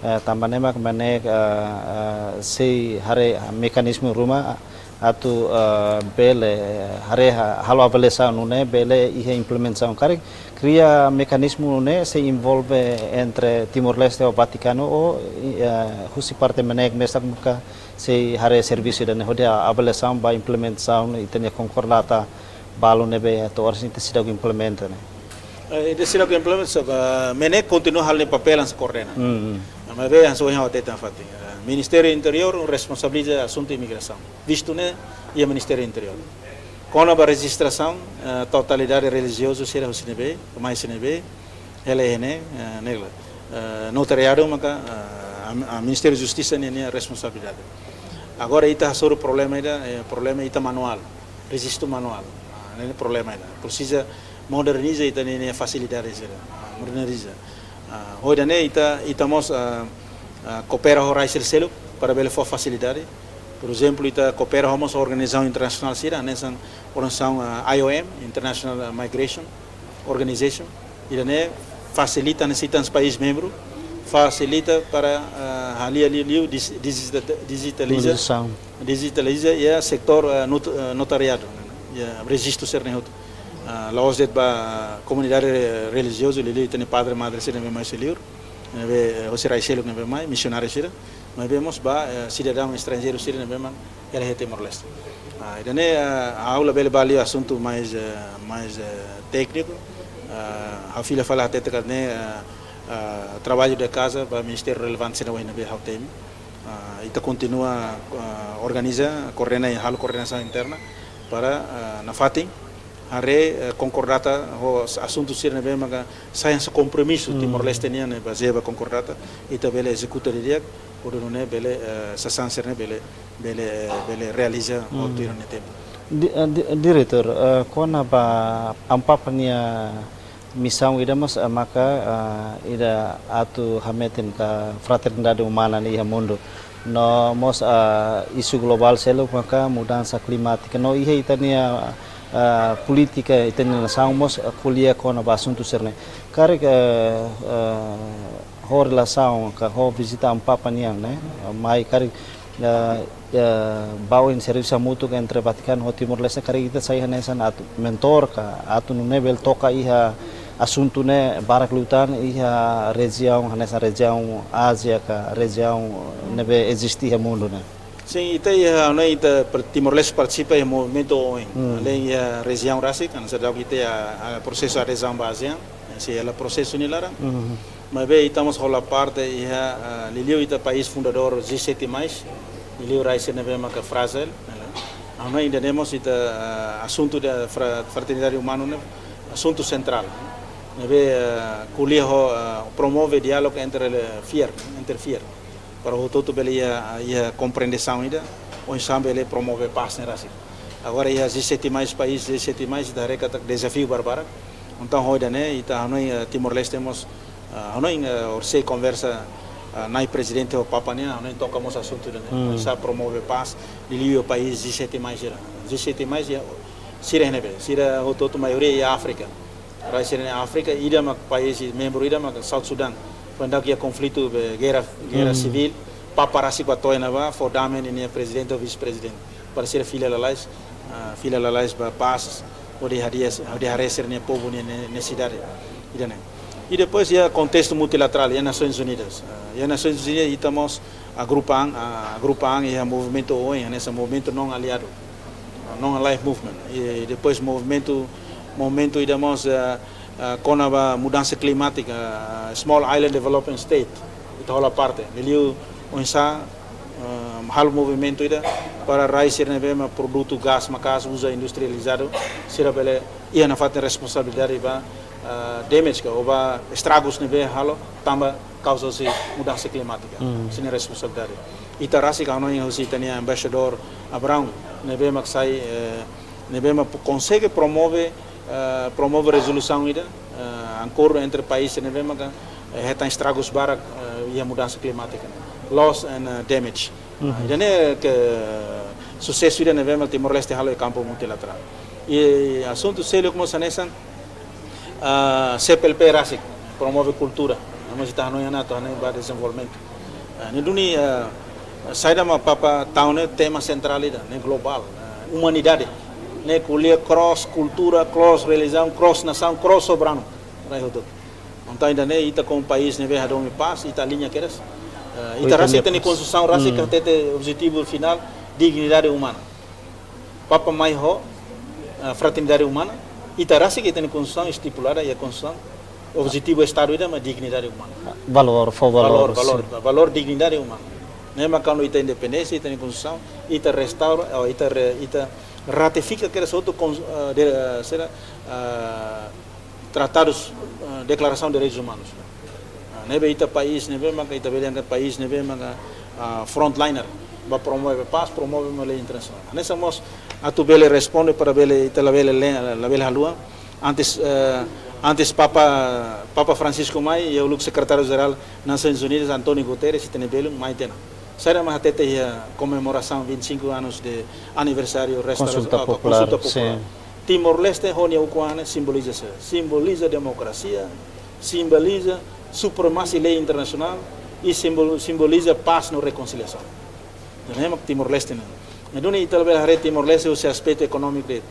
eh, tanba ne'e mak MNEK, eh, eh, sei haree mekanizmu ruma atu, eh, bele, eh, haree ha-, halo avaliasaun nune'e bele iha implementasaun karik. Kria mekanizmu ne'e sei envolve entre Timor-Leste ho Vatikanu ou, eh, husi parte MNEK mesak maka sei haree servisu ida-ne'e hodi avaliasaun ba implementasaun ita-nia konkordata balun ne'ebé to'o oras ita seidauk implementa ne'e. Eh, ita seidauk implementa, só ba MNEK kontinua halo nia papél hanesan koordena. Hmm, hmm. Maibé hanesan ohin ha'u hatete nafatin. Eh, Ministériu Interiór responsabiliza asuntu imigrasaun. Vistu ne'e iha Ministériu Interiór. Kona-ba rejistrasaun, eh, totalidade relijiozu sira husi ne'ebé, mai husi ne'ebé, hela iha ne'e, eh, ne'e la. Eh, notariadu maka, eh, a, a Ministériu Justisa ninia responsabilidade. Agora ita hasoru problema ida, eh, problema ita manuál, rejistu manuál. Ah, ne'e problema ida. Presiza moderniza ita-nia, nia fasilidade sira, ah, moderniza. Ah, ho ida-ne'e ita, ita mós, ah, ah, koopera ho rai sira seluk para bele fó fasilidade. Por ezemplu, ita koopera ho mós organizasaun internasionál sira, hanesan organizasaun, ah, I O M, International, ah, Migration Organization. Ida-ne'e fasilita, ne'e sita país membru, fasilita para, ah, halia liu, liu dis-, digita-, dijitaliza, Digitalizasaun. Dijitaliza iha setór, ah, not-, ah, notariadu, iha rejistu sira-ne'e hotu. Ah, la'ós de'it ba komunidade relijiozu, liuliu ita-nia padre, madre sira ne'ebé mai husi liur, ne'ebé, eh, husi rai seluk ne'ebé mai, misionáriu sira, maibé mós ba, eh, sidadaun estranjeiru sira ne'ebé mak hela iha Timor-Leste. Ah, ida-ne'e, eh, ha'u labele bá liu asuntu mais, eh, mais, eh, tékniku. Ah, ha'u fila fali hatete katak ne'e, eh, eh, traballu de kaza ba ministériu relevante sira ohin ne'ebé ha'u temi. Ah, ita kontinua, ah, organiza, koordena i halo koordenasaun interna para, ah, nafatin haree, eh, konkordata ho as-, asuntu sira ne'ebé maka sai hanesan kompromisu, hmm, Timor-Leste nian ne'e bazeia ba konkordata, ita bele ezekuta didi'ak, hodi nune'e bele, eh, sasán sira-ne'e bele, bele, eh, bele realiza, hmm, ho tuir nia tempu. Di-, eh, di-, Diretór, eh, kona-ba Ampapa nia misaun ida mós, eh, maka, eh, ida atu hametin ka fraternidade umana ne'e iha mundu. No mós, eh, isu globál seluk maka mudansa klimátika. No iha ita-nia, eh, polítika ita-nia nasaun mós, eh, ko'alia kona-ba asuntu sira-ne'e. Karik, eh, eh, ho relasaun ka ho vizita Ampapa nian ne'e, mai karik, eh, eh, ba oin servisu hamutuk entre Vatikanu ho Timor-Leste karik ita sai hanesan atu mentór ka atu nune'e bele toka iha asuntu ne'e barak liután iha rejiaun, hanesan rejiaun Ázia ka rejiaun ne'ebé eziste iha mundu ne'e. Sin, ita iha, no, ita per-, Timor-Leste partisipa iha movimentu oin. Hmm. Além iha rejiaun rasik, hanesan daudauk ita iha, ah, prosesu adezaun ba ASEAN, sei hela prosesu nia laran. Hmm. Maibé ita mós hola parte iha, ah, liuliu ita país fundadór G sete mais, liuliu rai sira ne'ebé maka frájil, ne'e la. Ha'u hanoin ida-ne'e mós ita, ah, asuntu de fra-, fraternidade umana ne'e asuntu sentrál. Ne'ebé, ah, ko'alia ho, ah, promove diálogu entre, eh, fiar, entre fiar. Para hotu-hotu bele iha, iha komprensaun ida, oinsá bele promove pás ne'e rasik. Agora iha G sete mais país, G sete mais ita haree katak dezafiu barbarak. Entaun ho ida-ne'e, ita hanoin, eh, Timor-Leste mós, eh, hanoin, eh, orsida konversa, eh, nai prezidente ho Papa nian, hanoin toka mós asuntu ida-ne'e. Hmm. Oinsá promove pás, liuliu país G sete mais sira. G sete mais iha, sira iha ne'ebé, sira hotu-hotu maioria iha Áfrika. Rai sira iha Áfrika, ida mak país membru ida mak South Sudan. Foin daudauk iha konflitu be gerra, gerra, hmm, sivíl, Papa rasik bá to'o iha ne'ebá, fó dame ninia prezidente ou vise-prezidente. Para sira fila lalais, ah, fila lalais ba pás, hodi hadi'a, hodi haree sira-nia povu nia ne-, nesesidade. Ida-ne'e. I depois iha kontestu multilaterál, iha Nasoins Unidas. Ah, iha Nasoins Unidas ita mós agrupa an, ah, agrupa an iha movimentu oin, hanesan movimentu non aliadu. Ah, non-aligned movement. I depois movimentu, movimentu ida mós, ah, ah, kona-ba mudansa klimátika, ah, Small Island Development State. Ita hola parte. Liuliu oinsá, ah, halo movimentu ida para rai sira ne'ebé mak produtu gás maka'as uza industrializadu, sira bele iha nafatin responsabilidade ba, ah, damage ka ou ba estragus ne'ebé halo tanba kauza husi mudansa klimátika. Hmm. Sira-nia responsabilidade. Ita rasik hanoin husi ita-nia embaixadór Abraão, ne'ebé mak sai, eh, ne'ebé mak po-, konsege promove, eh, promove rezolusaun ida, eh, akordu entre país ne'ebé maka, eh, hetan estragus barak, eh, iha mudansa klimátika. loss and, uh, damage. Mhm. Ah, ida-ne'e ke susesu ida ne'ebé mak Timor-Leste halo iha kampu multilaterál. I asuntu seluk mós hanesan, ah, C P L P rasik, promove kultura. Ne'e mós ita hanoin ona atu hanoin ba dezenvolvimentu. Ah, ne'e duni, ah, saida mak Papa tau ne'e tema sentrál ida, ne'e globál, ah, umanidade. Ne'e ko'alia cross kultura, cross relijiaun, cross nasaun, cross soberanu. Rai hotu. Entaun ida-ne'e ita komu país ne'ebé hadomi pás, ita aliña kedas. Ah, ita rasik ita-nia konstituisaun rasik hatete objetivu finál dignidade umana. Papa mai ho, ah, fraternidade umana, ita rasik ita-nia konstituisaun estipulada iha konstituisaun, objetivu Estadu ida mak dignidade umana. Valór, fó valór, valór, sin. Valór, valór dignidade umana. Ne'e mak kuandu ita independénsia, ita-nia konstituisaun, ita restaura, ou ita re-, ita ratifika kedas hotu kons-, ah, de, ah, sira, ah, tratadus, ah, Deklarasaun Direitus Umanus. Ah, ne'ebé ita país ne'ebé maka ita bele dehan país ne'ebé maka, ah, frontliner ba promove pás, promove mós lei internasionál. Hanesan mós atu bele responde para bele ita labele le-, labele haluha. Antes, eh, antes Papa, Papa Francisco mai, iha uluk Sekretáriu Jerál Nasoins Unidas, António Guterres, ita-nia belun mai tiha ona. Saida mak hatete iha komemorasaun vinte e cinco anos de aniversáriu restaurasaun, Konsulta ah, Populár, Konsulta Populár. Sin. Timor-Leste ho nia ukun-an ne'e simboliza sé? Simboliza demokrasia, simboliza supremasia lei internasionál i simbol-, simboliza pás no rekonsiliasaun. Ne'e mak Timor-Leste ne'e. Ne'e duni ita labele haree Timor-Leste husi aspetu ekonómiku de'it.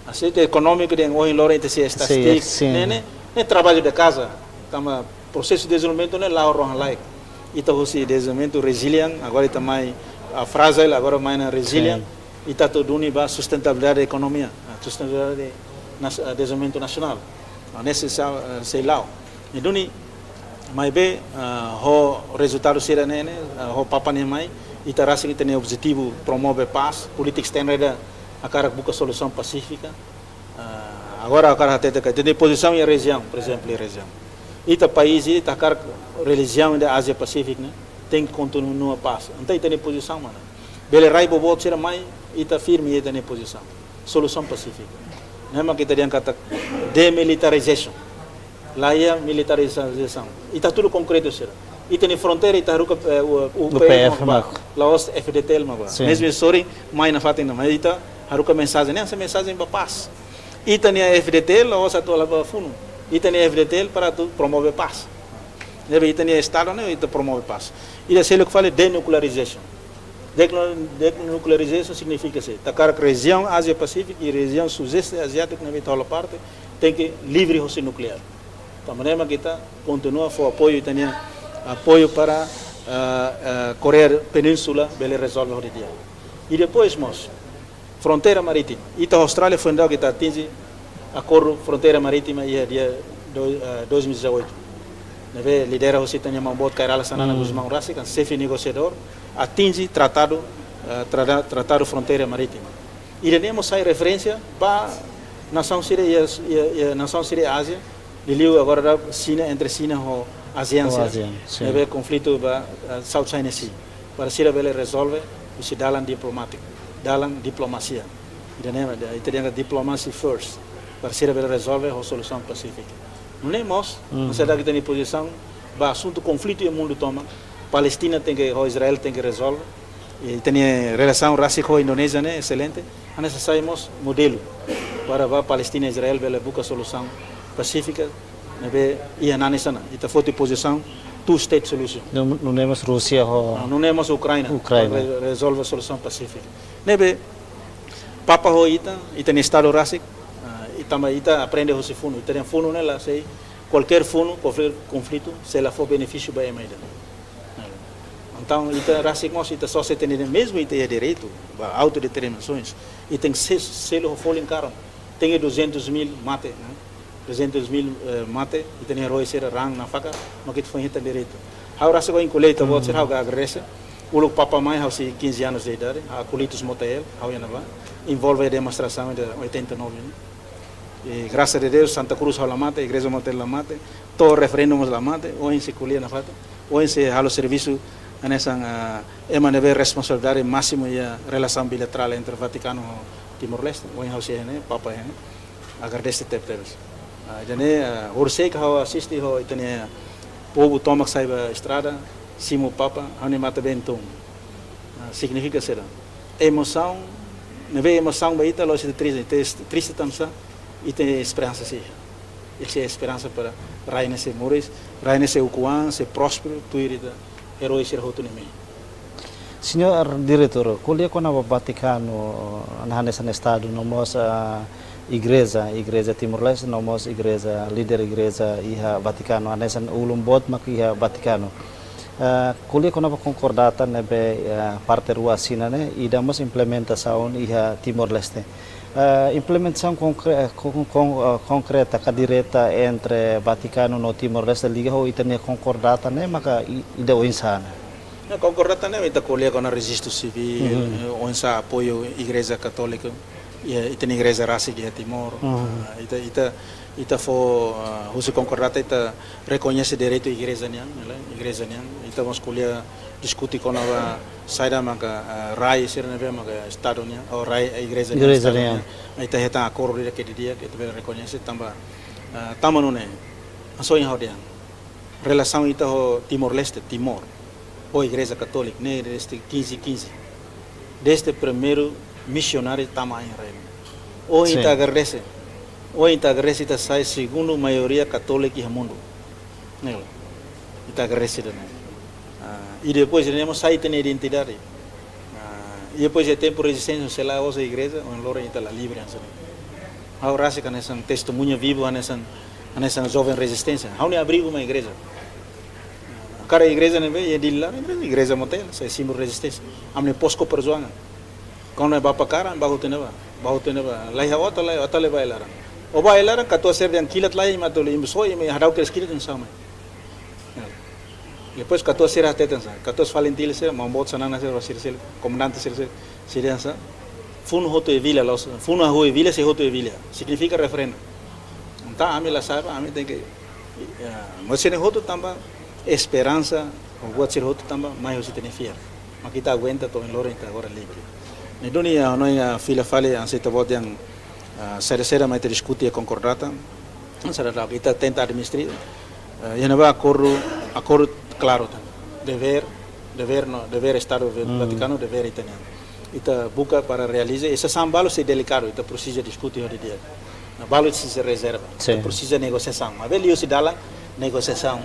Aspetu ekonómiku dehan ohin loron ita sei estatístika. Sin, sin. Ne'e, ne'e, ne'e traballu de kaza. Tanba prosesu de dezenvolvimentu ne'e la'o rohan-laek. Ita husi dezenvolvimentu resilient, agora ita mai, ah, fragile, agora mai ona resilient. Sin. Ita atu duni ba sustentabilidade ekonomia, ah, sustentabilidade nas-, ah, dezenvolvimentu nasionál. Ah, ne'e sei sa-, ah, sei la'o. Ne'e duni, maibé, ah, ho rezultadu sira-ne'e, ne'e, ah, ho Papa nia mai, ita rasik ita-nia objetivu promove pás, polítika estrangeiru hakarak buka solusaun pasífika. Ah, agora hakarak hatete katak ita-nia pozisaun iha rejiaun, por ezemplu, iha rejiaun. Ita país, ita hakarak rejiaun iha Ázia Pasífiku ne'e, tenke kontinua pás. Entaun ita-nia pozisaun mak ne'e. Bele rai boboot sira mai, ita firme iha ita-nia pozisaun. Solusaun pasífika. Ne'e mak ita dehan katak demilitarization. La iha militarizasaun. Ita hatudu konkretu sira. Ita-nia fronteira, ita haruka, eh, U-, U P F, U P F mak ba. Mak. La'ós F D T L mak ba. Sin. Mezmu sorry, mai nafatin ona, maibé ita haruka mensajen ne'e, hanesan mensajen ba pás. Ita-nia F D T L la'ós atu halo ba funu. Ita-nia F D T L para atu promove pás. Ne'ebé ita-nia Estadu ne'e ita promove pás. Ida seluk fali denuclearization. Decla-, denuclearization signifika sé? Ita hakarak rejiaun Ázia Pasífiku i rejiaun Sudeste Aziátiku ne'ebé ita hola parte, tenke livre hosi nukleár. Tanba ne'e mak ita kontinua fó apoiu, ita-nia apoiu para, ah, ah, Koreia Península bele rezolve ho di'ak. I depois mós, fronteira marítima. Ita ho Austrália foin daudauk ita atinje akordu fronteira marítima iha dia do-, eh, dois mil e dezoito. Ne'ebé lidera husi ita-nia maun boot Kay Rala Xanana Gusmão rasik, kan xefe negosiadór, atinje tratadu, eh, trata-, tratadu fronteira marítima. Ida-ne'e mós sai referénsia ba nasaun sira iha, iha, iha nasaun sira iha Ázia, liuliu agora daudauk Xina, entre Xina ho ASEAN. Ho sira. ASEAN, sin. Ne'ebé konflitu ba, eh, South China Sea. Para sira bele rezolve husi dalan diplomátiku, dalan diplomasia. Ida-ne'e, ita dehan diplomacy first. Para sira bele rezolve ho solusaun pasífika. Nune'e mós, mm, ita dehan ita-nia pozisaun ba asuntu konflitu iha mundu tomak, Palestina tenke, ho Israel tenke rezolve. I ita-nia relasaun rasik ho Indonézia ne'e excelente. Hanesan sai mós modelu para ba Palestina, Israel bele buka solusaun pasífika ne'ebé iha nanis ona. Ita foti pozisaun two state solution. Nun-, nune'e mós Rúsia ho, ah, nune'e mós Ukraina. Ukraina. Re-, rezolve solusaun pasífika. Ne'ebé Papa ho ita, ita-nia Estadu rasik, ah, i tanba ita aprende husi funu. Ita dehan funu ne'e la sei, kualkér funu, kualkér konflitu, sei la fó benefísiu ba ema ida. Entaun, ita rasik mós, ita sosiedade ne'e mezmu ita iha direitu ba autodeterminasaun, ita tenke se-, selu ho folin karon. Tenke duzentos mil mate, ne'e? Duzentos mil, eh, mate, ita-nia herói sira raan nafaka, mak ita foin hetan direitu. Ha'u rasik ohin ko'alia ita-boot sira, ha'u agradese. Uluk Papa mai, ha'u sei quinze anos de idade, ha'u acolhidos Motael, ha'u iha ne'ebá, envolve demonstrasaun de oitenta e nove, ne'e? E, graças a Deus, Santa Cruz ha'u la mate, Igreja Motael la mate, to'o referendu mós la mate, ohin sei ko'alia nafatin, ohin sei halo servisu, hanesan, ah, ema ne'ebé responsabilidade másimu iha relasaun bilaterál entre Vatikanu ho Timor-Leste, ohin ha'u sei iha ne'e, Papa iha ne'e, agradese tebetebes. Ah, ida-ne'e, ah, horisehik ha'u asiste ho ita-nia povu tomak sai ba estrada, simu Papa, ha'u-nia matan-been tun. Ah, signifika saida? Emosaun, ne'ebé emosaun ba ita la'ós ita triste, ita est-, triste tanba sá, ita-nia esperansa sei iha. Ita sei iha esperansa para rai ne'e sei moris, rai ne'e sei ukun-an, sei prósperu, tuir ita-nia eroi sira hotu ne'e mai. Señór Diretór, ko'alia kona-ba Vatikanu, hanesan Estadu, no mós, ah, Igreja, Igreja Timor-Leste, no mós Igreja, líder Igreja iha Vatikanu, hanesan ulun boot mak iha Vatikanu. Ah, ko'alia kona-ba konkordata ne'ebé, ah, parte rua asina ne'e, ida mós implementasaun iha Timor-Leste. Ah, implementasaun konkre-, kon-, kon-, ah, konkreta ka direta entre Vatikanu no Timor-Leste liga ho ita-nia konkordata ne'e maka i-, ida oinsá ne'e? Ya, konkordata ne'e ita ko'alia kona rejistu sivíl, Mhm. eh, oinsá apoiu Igreja Katólika, i, ita-nia igreja rasik iha Timor. Mhm. Ah, ita, ita, ita fó, ah, husi konkordata ita rekoñese direitu igreja nian, ne'e, igreja nian. Ita mós ko'alia diskute kona-ba saida maka, ah, rai sira ne'ebé maka Estadu nian, ou rai igreja nian, Igreja Estadu nian. nian. Ita hetan akordu ida ke di'ak, ita bele rekoñese tanba, ah, tanba nune'e, hanesan ohin ha'u dehan. Relasaun ita ho Timor-Leste, Timor, ho Igreja Katólika, ne'e desde kinze kinze. Desde primeiru misionáriu tama iha rai ne'e. Ohin Sin. ita agradese. Ohin ita agradese ita sai segundu maioria katólika iha mundu. Ne'e. Ita agradese ida-ne'e. Ah, i depois ida-ne'e mós sai ita-nia identidade. Ah, i depois iha tempu rezisténsia, se la'ós igreja, ohin loron ita la livre hanesan ne'e. Ha'u rasik hanesan testemuña vivu, hanesan, hanesan joven rezisténsia. Ha'u-nia abrigu mak igreja. Kada igreja ne'ebé iha Dili laran, igreja, igreja Mota-Ian, sai símbolu rezisténsia. Ami-nia posko perjuangan. Kuandu bá para karan, bá hotu ne'ebá, bá hotu ne'ebá. Laiha oto, laiha oto, laiha ba laran. Ó bá laran, katuas sira dehan kilat laiha, imi atu liu, imi soe, imi hadau kedas kilat, imi sa'e mai. Ya. Depois katuas sira hateten sá, katuas Falintil sira, maun-boot Xanana sira, sira, sira, komandante sira, sira, sira dehan sá, funu hotu iha vila, la'ós, funu hahú iha vila, sei hotu iha vila. Signifika referendu. Entaun, ami la sa'e bá, ami tenke, ya, mas sira hotu tanba esperansa, ou buat sira hotu tanba, mai husi ita-nia fiar. Mak ita aguenta to'o ohin loron ita agora livre. Ne'e duni, ah, no, ah, fila fali, hanesan ita-boot dehan, ah, saida-saida mak ita diskute iha konkordata, saida mak ita tenta administra, ah, iha ne'ebá akordu, akordu klaru tan. Devér, devér no, devér Estadu Ve-, Hmm. Vatikanu, devér ita-nian. Ita buka para realiza, i sasán balu sei delikadu, ita presiza diskute ho di'ak. Balu sei rezerva, Sin. ita presiza negosiasaun. Maibé liuhusi dalan negosiasaun.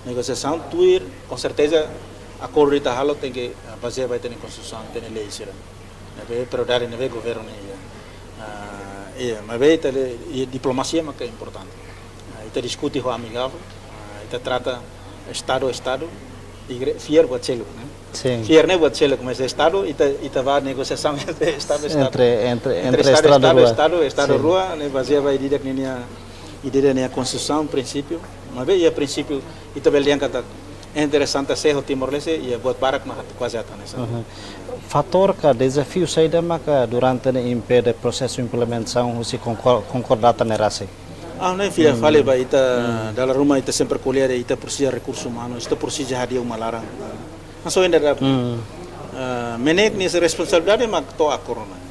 Negosiasaun tuir, konserteza, akordu ita halo tenke, ah, bazeia ba ita-nia konstituisaun, ita-nia lei sira. Ne'ebé prioridade ne'ebé governu ne'e iha. Ah, iha, maibé ita le, i diplomasia maka importante. Ah, ita diskute ho amigável, ah, ita trata Estadu, Estadu, igre-, fiar buat seluk, ne'e? Sin. Fiar ne'e buat seluk, mas Estadu, ita, ita bá negosiasaun entre Estadu, Estadu. Entre, entre, Entre entre Estadu, Estadu Estadu, rua. Estadu, Estadu Sin. rua, ne'e bazeia ba ida-idak ninia, ida-idak nia konstituisaun, prinsípiu. Maibé iha prinsípiu, ita bele dehan katak entre Santa Sé ho Timor-Leste, iha buat barak mak kuaze atu hanesan. Uhum. Fatór ka dezafiu saida maka durante ne'e impede prosesu implementasaun husi konkor-, konkordata ne'e rasik? Ah, ne'e fila Hmm. fali ba ita, Hmm. dala ruma ita sempre ko'alia dehan ita presiza rekursu umanu, ita presiza hadi'a uma laran. Hanesan ohin dehan, Hmm. ah, MNEK nia responsabilidade mak to'o akordu ne'e.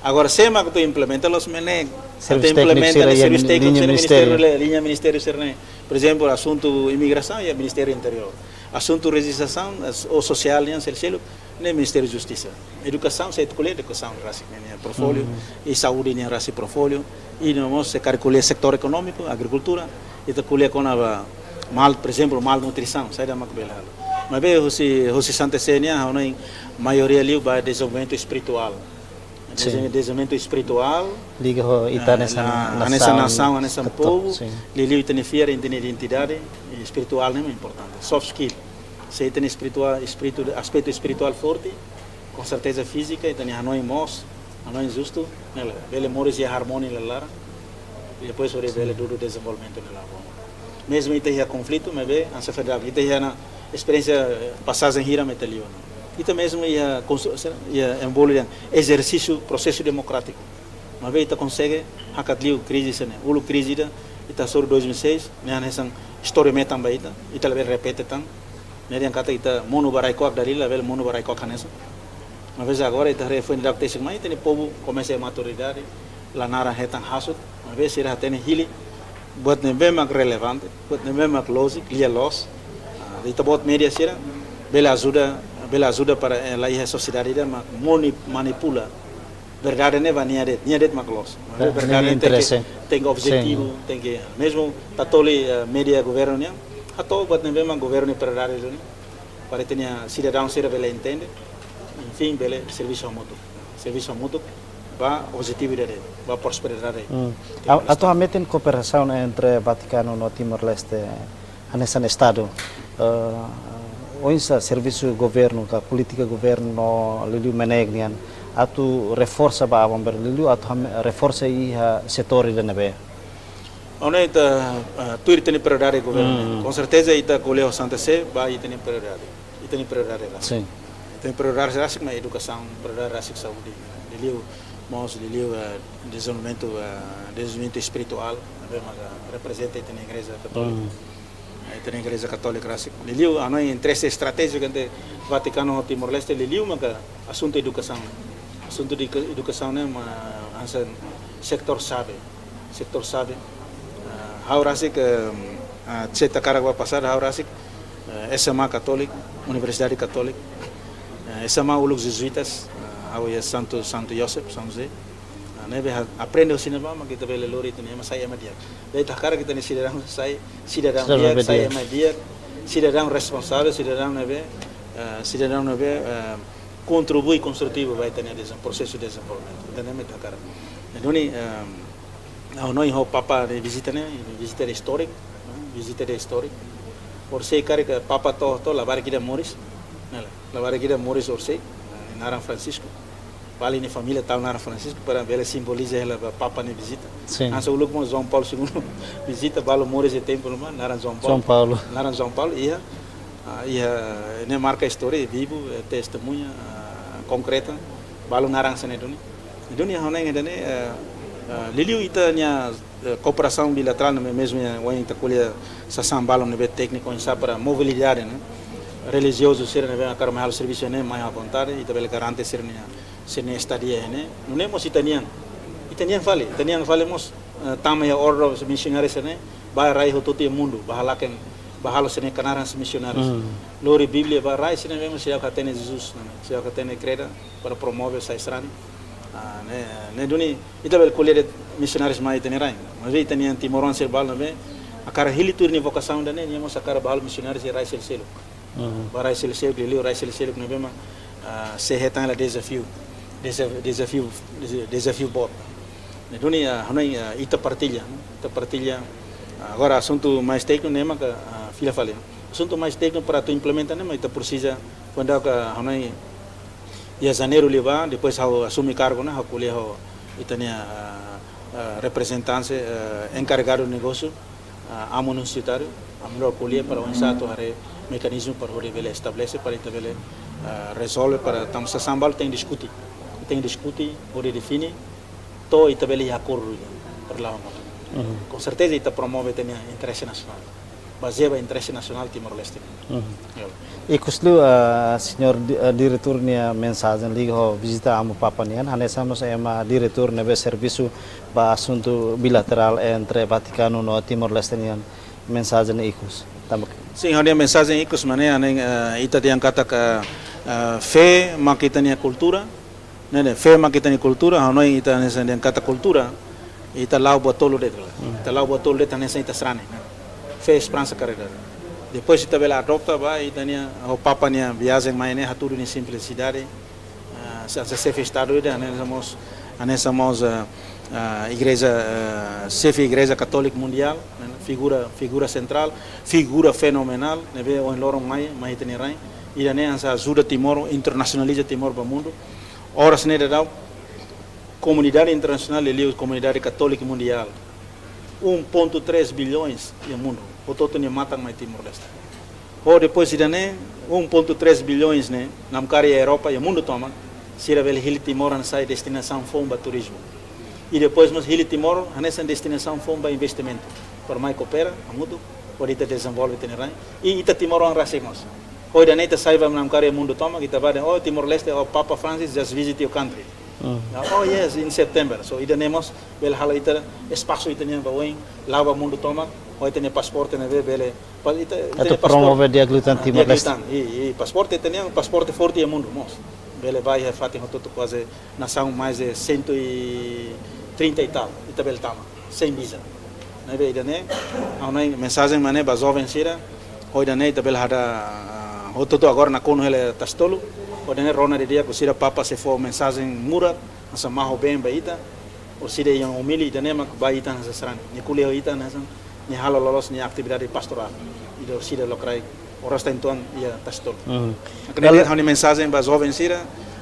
Agora, sé mak atu implementa, la'ós MNEK. Servisu Atu tékniku implementa sira ne'e iha servisu tékniku liña sira ministériu. ministériu, liña ministériu sira-ne'e. Por ezemplu, asuntu imigrasaun iha Ministériu Interiór. Asuntu rejistrasaun, as-, ou sosiál nian, sel-, seluk, ne'e Ministériu Justisa. Edukasaun, se ita ko'alia edukasaun rasik nian, nian portfóliu, Hmm. i saúde nian rasik portfóliu, i no mós se karik ko'alia setór ekonómiku, agrikultura, ita ko'alia kona-ba mal, por ezemplu, malnutrisaun, saida mak bele halo. Maibé husi, husi Santa Sé nian, ha'u hanoin maioria liu ba dezenvolvimentu espirituál. Sin. Dezen-, dezenvolvimentu espirituál. Liga ho ita Ah, hanesan la, nasaun, hanesan nasaun, hanesan katóliku, povu, sin. Liuliu ita-nia fiar, ita-nia identidade, i espirituál ne'e importante. Soft skill. Se ita-nia espirituál, espíritu, aspetu espirituál forte, konserteza fízika, ita-nia hanoin moos, hanoin justu, ne'e la, bele moris iha armonia nia laran, i depois hodi Sin. bele dudu dezenvolvimentu nia laran. Mezmu ita iha konflitu, maibé, hanesan federal, ita iha ona esperiénsia, eh, pasajen hira mak ita liu ona. Ita mezmu iha konsu-, se-, iha envolve iha ezersísiu prosesu demokrátiku. Maibé ita konsege hakat liu krize sira-ne'e. Uluk krize ida, ita hasoru dois mil e seis, ne'e hanesan istória metan ba ita, ita labele repete tan. Ne'e dehan katak ita monu ba rai-kuak dala ida, labele monu ba rai-kuak hanesan. Maibé agora ita haree foin daudauk tesik mai, ita-nia povu komesa iha maturidade, la naran hetan hasut, maibé sira hatene hili, buat ne'ebé mak relevante, buat ne'ebé mak lójiku, lia-loos. Ah, ita-boot média sira, bele ajuda, bele ajuda para, eh, la iha sosiedade ida mak moni-, manipula. Verdade ne'e ba nia de'it, nia de'it mak loos. Mas verdade ne'e tenke, tenke objetivu, tenke, mesmu tatoli, eh, media governu nian, hato'o buat ne'ebé mak governu nia prioridade duni, para ita-nia sidadaun sira bele entende, enfin, bele servisu hamutuk. Servisu hamutuk ba objetivu ida de'it, ba prosperidade. Atu hametin kooperasaun entre Vatikanu no Timor-Leste hanesan Estadu. Eh, oinsá servisu governu ka polítika governu no liuliu MNEK nian atu reforsa ba aban-bainrua, liuliu atu ham-, reforsa iha setór ida ne'ebé? Oinsá ita, eh, tuir ita-nia prioridade governu. Konserteza ita ko'alia ho Santa Sé, ba ita-nia prioridade. Ita-nia prioridade rasik. Ita-nia prioridade rasik mak edukasaun, prioridade rasik saúde. Liuliu, mós liuliu, eh, dezenvolvimentu, eh, dezenvolvimentu espirituál, ne'ebé mak reprezenta ita-nia Igreja Katólika. Ita-nia Igreja Katólika rasik. Liuliu, ha'u hanoin interese estratéjiku entre Vatikanu ho Timor-Leste, liuliu maka asuntu edukasaun. Asuntu de edukasaun ne'e mak hanesan setór xave. Setór xave. Ah, ha'u rasik, eh, ah, seta karak ba pasada, ha'u rasik, eh, SMA Katólika, Universidade Katólika. Eh, SMA uluk Jesuitas, eh, ha'u iha Santo, Santo Joseph, São José. Ah, ne'ebé ha-, aprende husi ne'ebá mak ita bele lori ita-nia ema sai ema di'ak. Ita hakarak ita-nia sidadaun sai sidadaun di'ak, sai ema di'ak, sidadaun responsavel, sidadaun ne'ebé, eh, sidadaun ne'ebé, eh, kontribui konstrutivu ba ita-nia deza-, prosesu dezenvolvimentu. Ita ne'e mak ita hakarak. Ne'e duni, eh, ha'u hanoin ho Papa nia vizita ne'e, vizita istóriku, eh, vizita istóriku. Orsida karik Papa to'o, to'o labarik ida moris, ne'e lae, labarik ida moris orsida, eh, naran Francisco. Fali nia família tau naran Francisco para bele simboliza hela ba Papa nia vizita. Hanesan uluk mós João Paulo Segundo vizita, balu moris iha templu ne'ebá, naran João Paulo. Naran João Paulo, iha, ah, iha, ne'e marka istória, vivu, eh, testemuña, ah, konkreta, balu naran hanesan ne'e duni. Duni ha'u hanoin ida-ne'e, eh, eh, liuliu ita-nia, eh, kooperasaun bilaterál ne'e mesmu iha, ohin ita ko'alia sasán balun ne'ebé tékniku oinsá para mobilidade, ne'e. Relijiozu sira ne'ebé hakarak mai halo servisu ne'e mai à vontade, ita bele garante sira-nia, sira-nia estadia ne'e. Nune'e mós ita-nian. Ita-nian fali, ita-nian fali mós, eh, tama iha obra misionáriu sira-ne'e, ba rai hotu-hotu iha mundu, ba halaken, ba halo sira-nia knaar hanesan misionáriu. Lori Bíblia ba rai sira ne'ebé mós seidauk hatene Jesus, ne'e. Seidauk hatene kreda, para promove sai sarani. Ah, ne'e, ne'e duni, ita bele ko'alia de'it misionáriu mai ita-nia rai. Maibé ita-nia timoroan sira balu ne'ebé hakarak hili tuir nia vokasaun ida-ne'e, nia mós hakarak ba halo misionáriu iha rai seluk-seluk. Ba rai seluk-seluk, liuliu rai seluk-seluk ne'ebé mak, ah, sei hetan hela dezafiu. Deza-, dezafiu, deza-, dezafiu boot. Ne'e duni, ah, ha'u hanoin, ah, ita partilla, ita partilla. Ah, agora asuntu mais tékniku ne'e mak, ah, fila fali. Asuntu mais tékniku para atu implementa ne'e mak ita presiza, kuandu ka ha'u hanoin iha Janeiru liubá, depois ha'u asume kargu ne'e, ha'u ko'alia ho ita-nia, ah, ah, reprezentante, ah, enkarregadu negósiu, ah, Amu Nunsiu Táriu, ami rua ko'alia para oinsá atu haree mekanizmu para hodi bele estabelese, para ita bele, ah, rezolve, para tanba sasán balu tenke diskute. Tenke diskute, hodi define, to'o ita bele iha akordu ida, para la'o hamutuk. Konserteza ita promove ita-nia interese nasionál. Bazeia ba interese nasionál Timor-Leste. Ya. Ikusliu, ah, señór di-, ah, diretór nia mensajen liga ho vizita Amu Papa nian, hanesan mós ema diretór ne'ebé servisu ba asuntu bilaterál entre Vatikanu no Timor-Leste nian, mensajen ikus. Tanba Sin, ha'u-nia mensajen ikus mak ne'e, ne'e, eh, ita dehan katak, eh, fé mak ita-nia kultura, ne'e, ne'e, fé mak ita-nia kultura, ha'u hanoin ita hanesan dehan katak kultura, ita la'o buat tolu de'it. Ita la'o buat tolu de'it hanesan ita sarani, ne'e. Fé, esperansa, karidade. Depois ita bele adota ba ita-nia, ho Papa nia viajen mai ne'e hatudu nia simplisidade, ah, hanesan xefe Estadu ida, hanesan mós, hanesan mós, ah, ah, Igreja, ah, xefe Igreja Katólika Mundiál, ne'e, figura, figura sentrál, figura fenomenál, ne'ebé ohin loron mai, mai ita-nia rain, ida-ne'e hanesan ajuda Timor, internasionaliza Timor ba mundu. Oras ne'e daudaun, komunidade internasionál, liuliu komunidade katólika mundiál, um ponto três bilhões iha mundu, hotu-hotu nia matan mai Timor-Leste. Ho depois ida-ne'e, um ponto três bilhões ne'e, namkari Europa iha mundu tomak, sira bele hili Timor hanesan destinasaun foun ba turizmu. I depois mós hili Timor hanesan destinasaun foun ba investimentu. Para mai koopera hamutuk, hodi ita dezenvolve ita-nia rain. I ita timoroan rasik mós. Ho ida-ne'e ita sai ba namkari iha mundu tomak, ita bá dehan, "Oh, Timor-Leste, oh, Papa Francis just visit your country." Ah, oh, yes, in September. So, ida-ne'e mós bele halo ita espasu ita-nian ba oin, la'o ba mundu tomak, Ho ita-nia pasaporte ne'ebé bele, pa-, ita, ita-nia pasaporte. Atu promove di'ak liután Timor-Leste. Di'ak liután, i, i pasaporte ita-nian pasaporte forte iha mundu mós. Bele bá iha fatin hotu-hotu kuaze nasaun mais de cento e trinta e tal, ita bele tama, sein viza. Ne'ebé ida-ne'e, ha'u-nia mensajen mak ne'e ba joven sira, ho ida-ne'e ita bele hada'et, ah, hotu-hotu agora nakonu hela Tasitolu, ho ida-ne'e rona didi'ak ho sira papa se fó mensajen murak, hanesan mahon-been ba ita, ho sira iha umilde ida-ne'e mak ba ita hanesan sarani. Nia ko'alia ho ita hanesan, nia halo loloos nia atividade pastorál. Ida ho sira lokraik oras tan tuan iha Tasitolu. Hmm. Hakarak dehan ha'u-nia mensajen ba joven sira,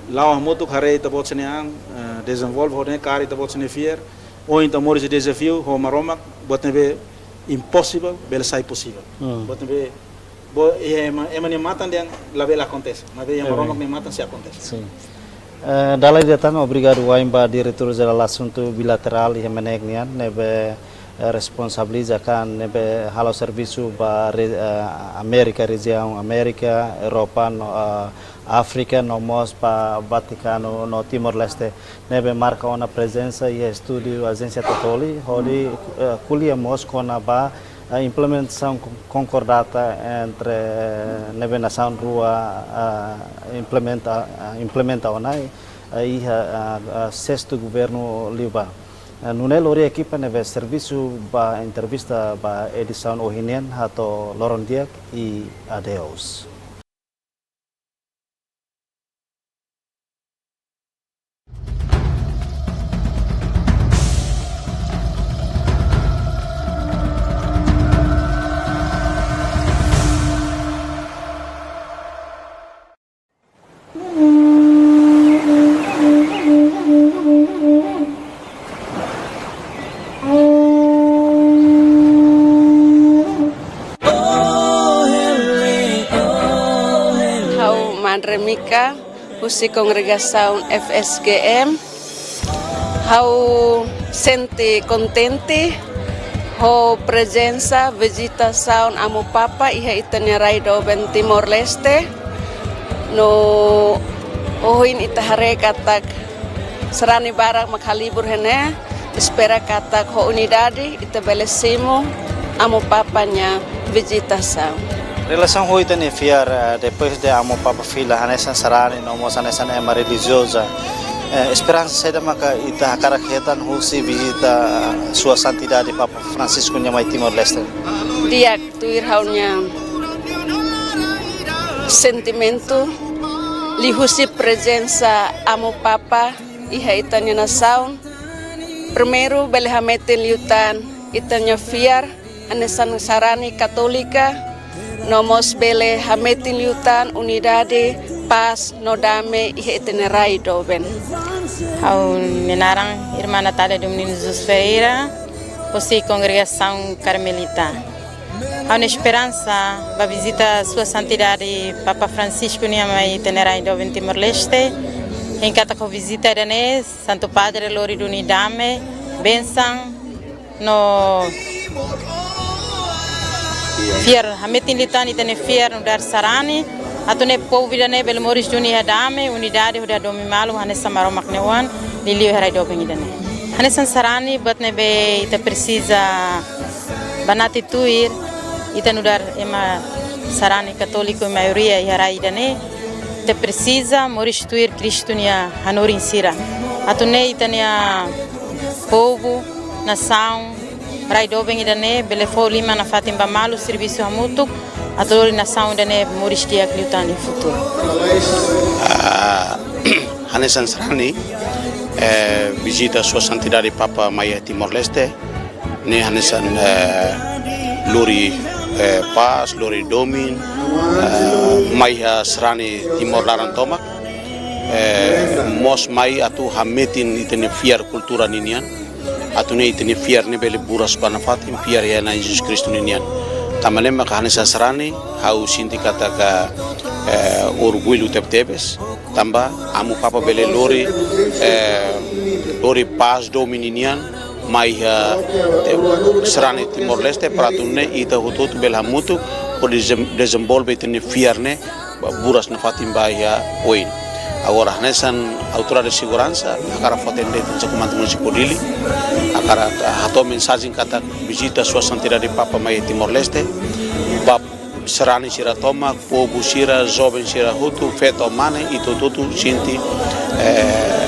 la'o hamutuk haree ita-boot sira-nia an, eh, dezenvolve, ho ida-ne'e kaer ita-boot sira-nia fiar, ohin ita moris dezafiu, ho Maromak, buat ne'ebé impossible, bele sai posivel. Hmm. Buat ne'ebé, bo, iha ema, ema nia matan dehan labele akontese, maibé iha Maromak nia matan sei akontese. Sin. Eh, dala ida tan obrigadu wa'in ba Diretór Jerál Asuntu Bilaterál iha MNEK nian, ne'ebé, eh, responsabiliza ka ne'ebé halo servisu ba re-, eh, Amérika, rejiaun Amérika, Europa, no, eh, Áfrika, no mós ba Vatikanu, no Timor-Leste. Ne'ebé marka ona prezensa iha estúdiu Ajénsia Tatoli, hodi, eh, ko'alia mós kona-ba, eh, implementasaun kon-, konkordata entre, eh, ne'ebé nasaun rua, eh, implementa, eh, implementa ona, eh, iha, eh, eh, sestu governu liubá. Eh, nune'e lori ekipa ne'ebé servisu ba entrevista ba edisaun ohin nian hato'o loron di'ak i adeus. Ha'u Madre Mika, husi kongregasaun F S G M. Ha'u sente kontente ho prezensa vizitasaun Amu Papa iha ita-nia rai doben Timor-Leste. No ohin ita haree katak sarani barak mak halibur iha ne'e, espera katak ho unidade ita bele simu Amu Papa nia vizitasaun. Relasaun ho ita-nia fiar, eh, depois de Amu Papa fila hanesan sarani, no mós hanesan ema relijioza. Eh, esperansa saida maka ita hakarak hetan husi vizita Sua Santidade Papa Francisco nian mai Timor-Leste? Di'ak, tuir ha'u-nia sentimentu, liuhusi prezensa Amu Papa iha ita-nia nasaun. Primeiru, bele hametin liután ita-nia fiar hanesan sarani Katólika, no mós bele hametin liután unidade, pás no dame iha ita-nia rai doben. Ha'u-nia naran Irmã Natália do Menino Jesus Ferreira, husi kongregasaun Karmelita. Ha'u-nia esperansa ba vizita Sua Santidade Papa Francisco nian mai ita-nia rai doben Timor-Leste, hein katak ho vizita ida-ne'e, Santu Padre lori duni dame, bensaun, no fiar, hametin liután ita-nia fiar nu'udar sarani, atu nune'e povu ida-ne'e bele moris duni iha dame, unidade, hodi hadomi malu, hanesan Maromak nia oan, liuliu iha rai doben ida-ne'e. Hanesan sarani, buat ne'ebé ita presiza banati tuir, ita nu'udar ema sarani Katólika maioria iha rai ida-ne'e, ita presiza moris tuir Kristu nia hanorin sira. Atu nune'e ita-nia povu, nasaun, rai doben ida-ne'e bele fó liman nafatin ba malu, servisu hamutuk, atu lori nasaun ida-ne'e moris di'ak liután iha futuru. Ah, hanesan sarani, eh, vizita Sua Santidade Papa mai iha Timor-Leste, ne'e hanesan, eh, lori, eh, pás, lori domin, eh, mai iha sarani Timor laran tomak, eh, mós mai atu hametin ita-nia fiar kultura ninian, atu nune'e ita-nia fiar ne'e bele buras ba nafatin, fiar iha Na'i Jesus Kristu ninian. Tanba ne'e maka hanesan sarani, ha'u sente katak, eh, orgullu tebetebes, tanba Amu Papa bele lori, eh, lori pás domin ninian, mai iha, eh, sarani Timor-Leste, para atu nune'e ita hotu-hotu bele hamutuk, hodi dezem-, dezenvolve ita-nia fiar ne'e, ba buras nafatin ba iha oin. Agora, hanesan autoridade seguransa, hakarak fó-hatene de'it ba komandante munisípiu Dili, hakarak hato'o mensajen katak vizita Sua Santidade Papa mai Timor-Leste, ba sarani sira tomak, povu sira, joven sira hotu, feto, mane, ita hotu-hotu sente, eh,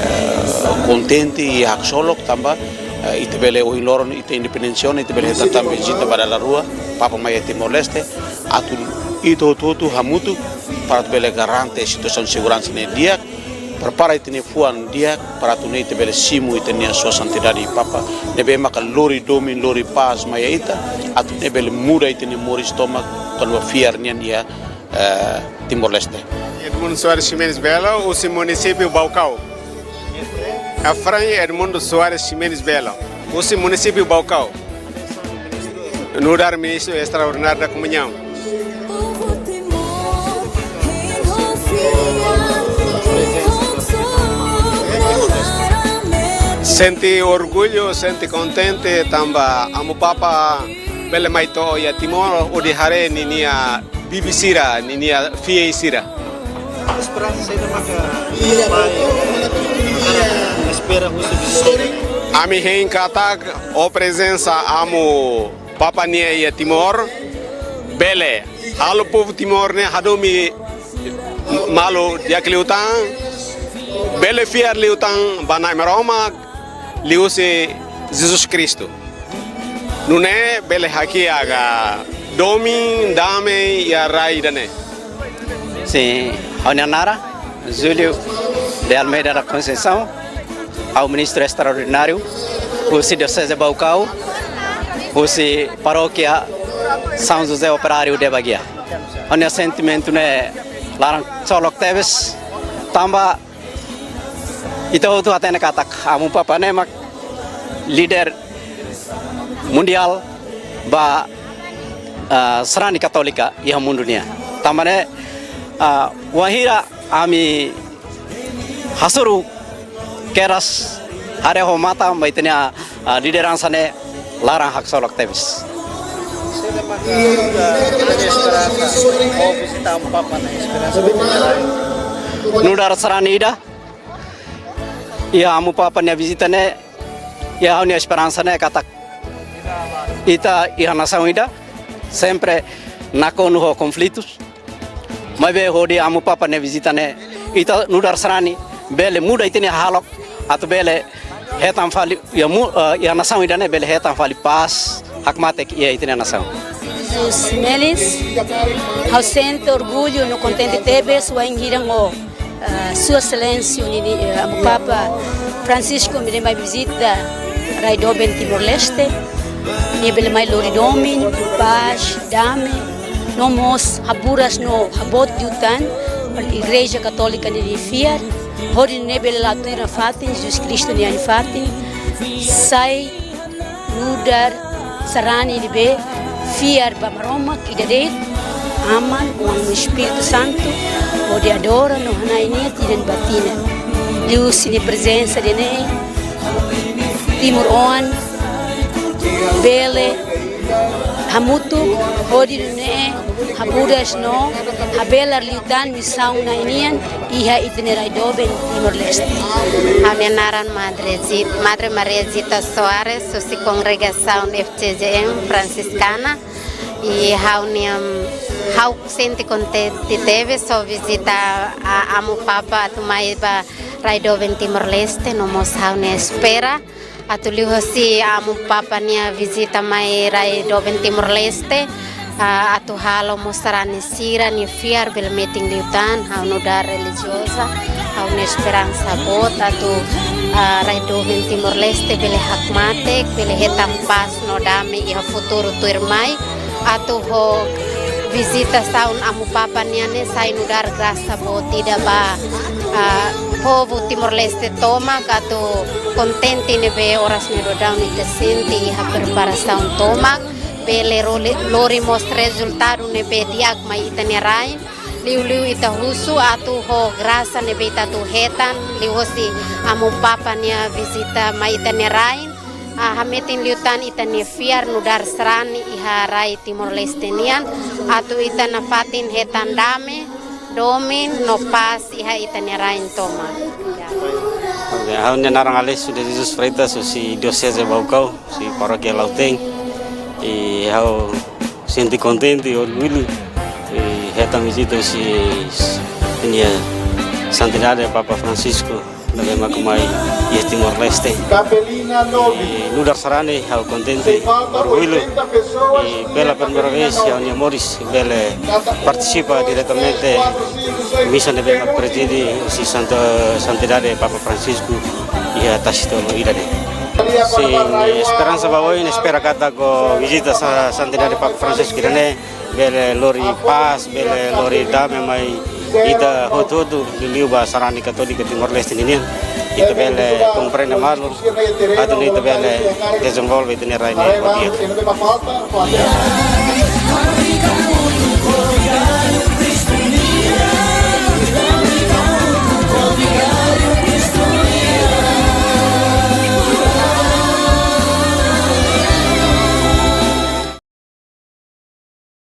kontente i haksolok tanba, eh, ita bele ohin loron ita independénsia ona, ita bele hetan tan vizita ba dala rua, Papa mai Timor-Leste, atu ita hotu-hotu hamutuk para atu bele garante situasaun seguransa ne'e di'ak, prepara ita-nia fuan di'ak para atu nune'e ita bele simu ita-nia Sua Santidade Papa ne'ebé maka lori domin, lori pás mai ita, atu nune'e bele muda ita-nia moris tomak kona-ba fiar nian iha, eh, Timor-Leste. Edmundo Soares Ximenes Belo, husi munisípiu Baucau. Efraim Edmundo Soares Ximenes Belo, husi munisípiu Baucau. Nu'udar Ministru Estraordináriu da Komuñaun. Sente orgullu, sente kontente, tanba Amu Papa bele mai to'o iha Timor, hodi haree ninia bibi sira, ninia fiéis sira. Esperansa saida maka pai espera husi vizita? Ami hein katak ho prezensa Amu Papa nian iha Timor, bele halo povu Timor ne'e hadomi malu di'ak liután, bele fiar liután ba Na'i Maromak, liuhusi Jesus Kristu. Nune'e bele hakiak domin, dame iha rai ida-ne'e. Sin, ha'u-nia naran Júlio de Almeida da Conceição, ha'u Ministru Estraordináriu husi Dioseze Baucau, husi Parókia São José Operário de Bahia. Ha'u-nia sentimentu ne'e laran haksolok tebes, tanba ita hotu hatene katak Amu Papa ne'e mak líder mundiál ba, ah, sarani katólika iha mundu nian. Tanba ne'e, ah, wainhira ami hasoru kedas haree ho matan ba ita-nia, ah, lideransa ne'e, laran haksolok tebes. Saida maka, ah, ita-nia esperansa, ho vizita Amu Papa ne'e esperansa ba ita-nia rai? Nu'udar sarani ida, iha Amu Papa nia vizita ne'e, iha ha'u-nia esperansa ne'e katak ita iha nasaun ida, sempre nakonu ho konflitus. Maibé hodi Amu Papa nia vizita ne'e, ita nu'udar sarani bele muda ita-nia hahalok, atu bele hetan fali, iha mu-, eh, iha nasaun ida-ne'e bele hetan fali pás hakmatek iha ita-nia nasaun. Júlio Ximenes, ha'u sente orgullu no kontente tebes wainhira ha'u, eh, Sua Exelénsia ninia, eh, Amu Papa Francisco nia mai vizita rai doben Timor-Leste, nia bele mai lori domin, pás, dame, no mós haburas no haboot liután ba Igreja Katólika ninia fiar, hodi nune'e bele la'o tuir nafatin, Jesus Kristu ninia fatin, sai nu'udar sarani ne'ebé fiar ba Maromak ida de'it, Aman, Oan no Espíritu Santu, hodi adora no hana'i nia tinan ba tinan. Liuhusi nia prezensa ida-ne'e, timoroan bele hamutuk hodi nune'e haburas no habelar liután misaun Na'i nian iha ita-nia rai doben Timor-Leste. Ha'u-nia naran Madre Zit-, Madre Maria Zita Soares, husi kongregasaun F C J M Fransiskana. I ha'u-nia, ha'u sente kontente tebes ho vizita Amu Papa atu mai ba rai doben Timor-Leste, no mós ha'u-nia espera atu liuhusi Amu Papa nia vizita mai rai doben Timor-Leste, ah, atu halo mós sarani sira-nia fiar bele metin liután. Ha'u nu'udar relijioza, ha'u-nia esperansa boot atu, ah, rai doben Timor-Leste bele hakmatek, bele hetan pás no dame iha futuru tuirmai. Atu ho vizitasaun Amu Papa nian ne'e sai nu'udar grasa boot ida ba, ah, povu Timor-Leste tomak, atu kontente ne'ebé oras ne'e daudaun ita sente iha preparasaun tomak, bele lori, lori mós rezultadu ne'ebé di'ak mai ita-nia rain. Liuliu ita husu atu ho grasa ne'ebé ita atu hetan liuhusi Amu Papa nia vizita mai ita-nia rain, ah, hametin liután ita-nia fiar nu'udar sarani iha rai Timor-Leste nian, atu ita nafatin hetan dame, Domin no pás iha ita-nia rain tomak. Oke, ha'u-nia naran Alessio de Jesus Freitas, husi Dioseze Baucau, husi Parókia Lautém. I ha'u sente kontente, orgullu, i hetan vizita husi Sua Santidade Papa Francisco, ne'ebé mak mai iha Timor-Leste. I nu'udar sarani ha'u kontente, orgullu, i pela primeira vez iha ha'u-nia moris bele partisipa diretamente misa ne'ebé mak prezide husi Santa Santidade Papa Francisco iha Tasitolu ida-ne'e. Sin, esperansa ba oin, espera katak ho vizita Sua Santidade Papa Francisco ida-ne'e bele lori pás, bele lori dame mai ita hotu-hotu, liuliu ba sarani katólika Timor-Leste ninian. Ita bele komprende malu, atu nune'e ita bele dezenvolve ita-nia rain ne'e ho di'ak.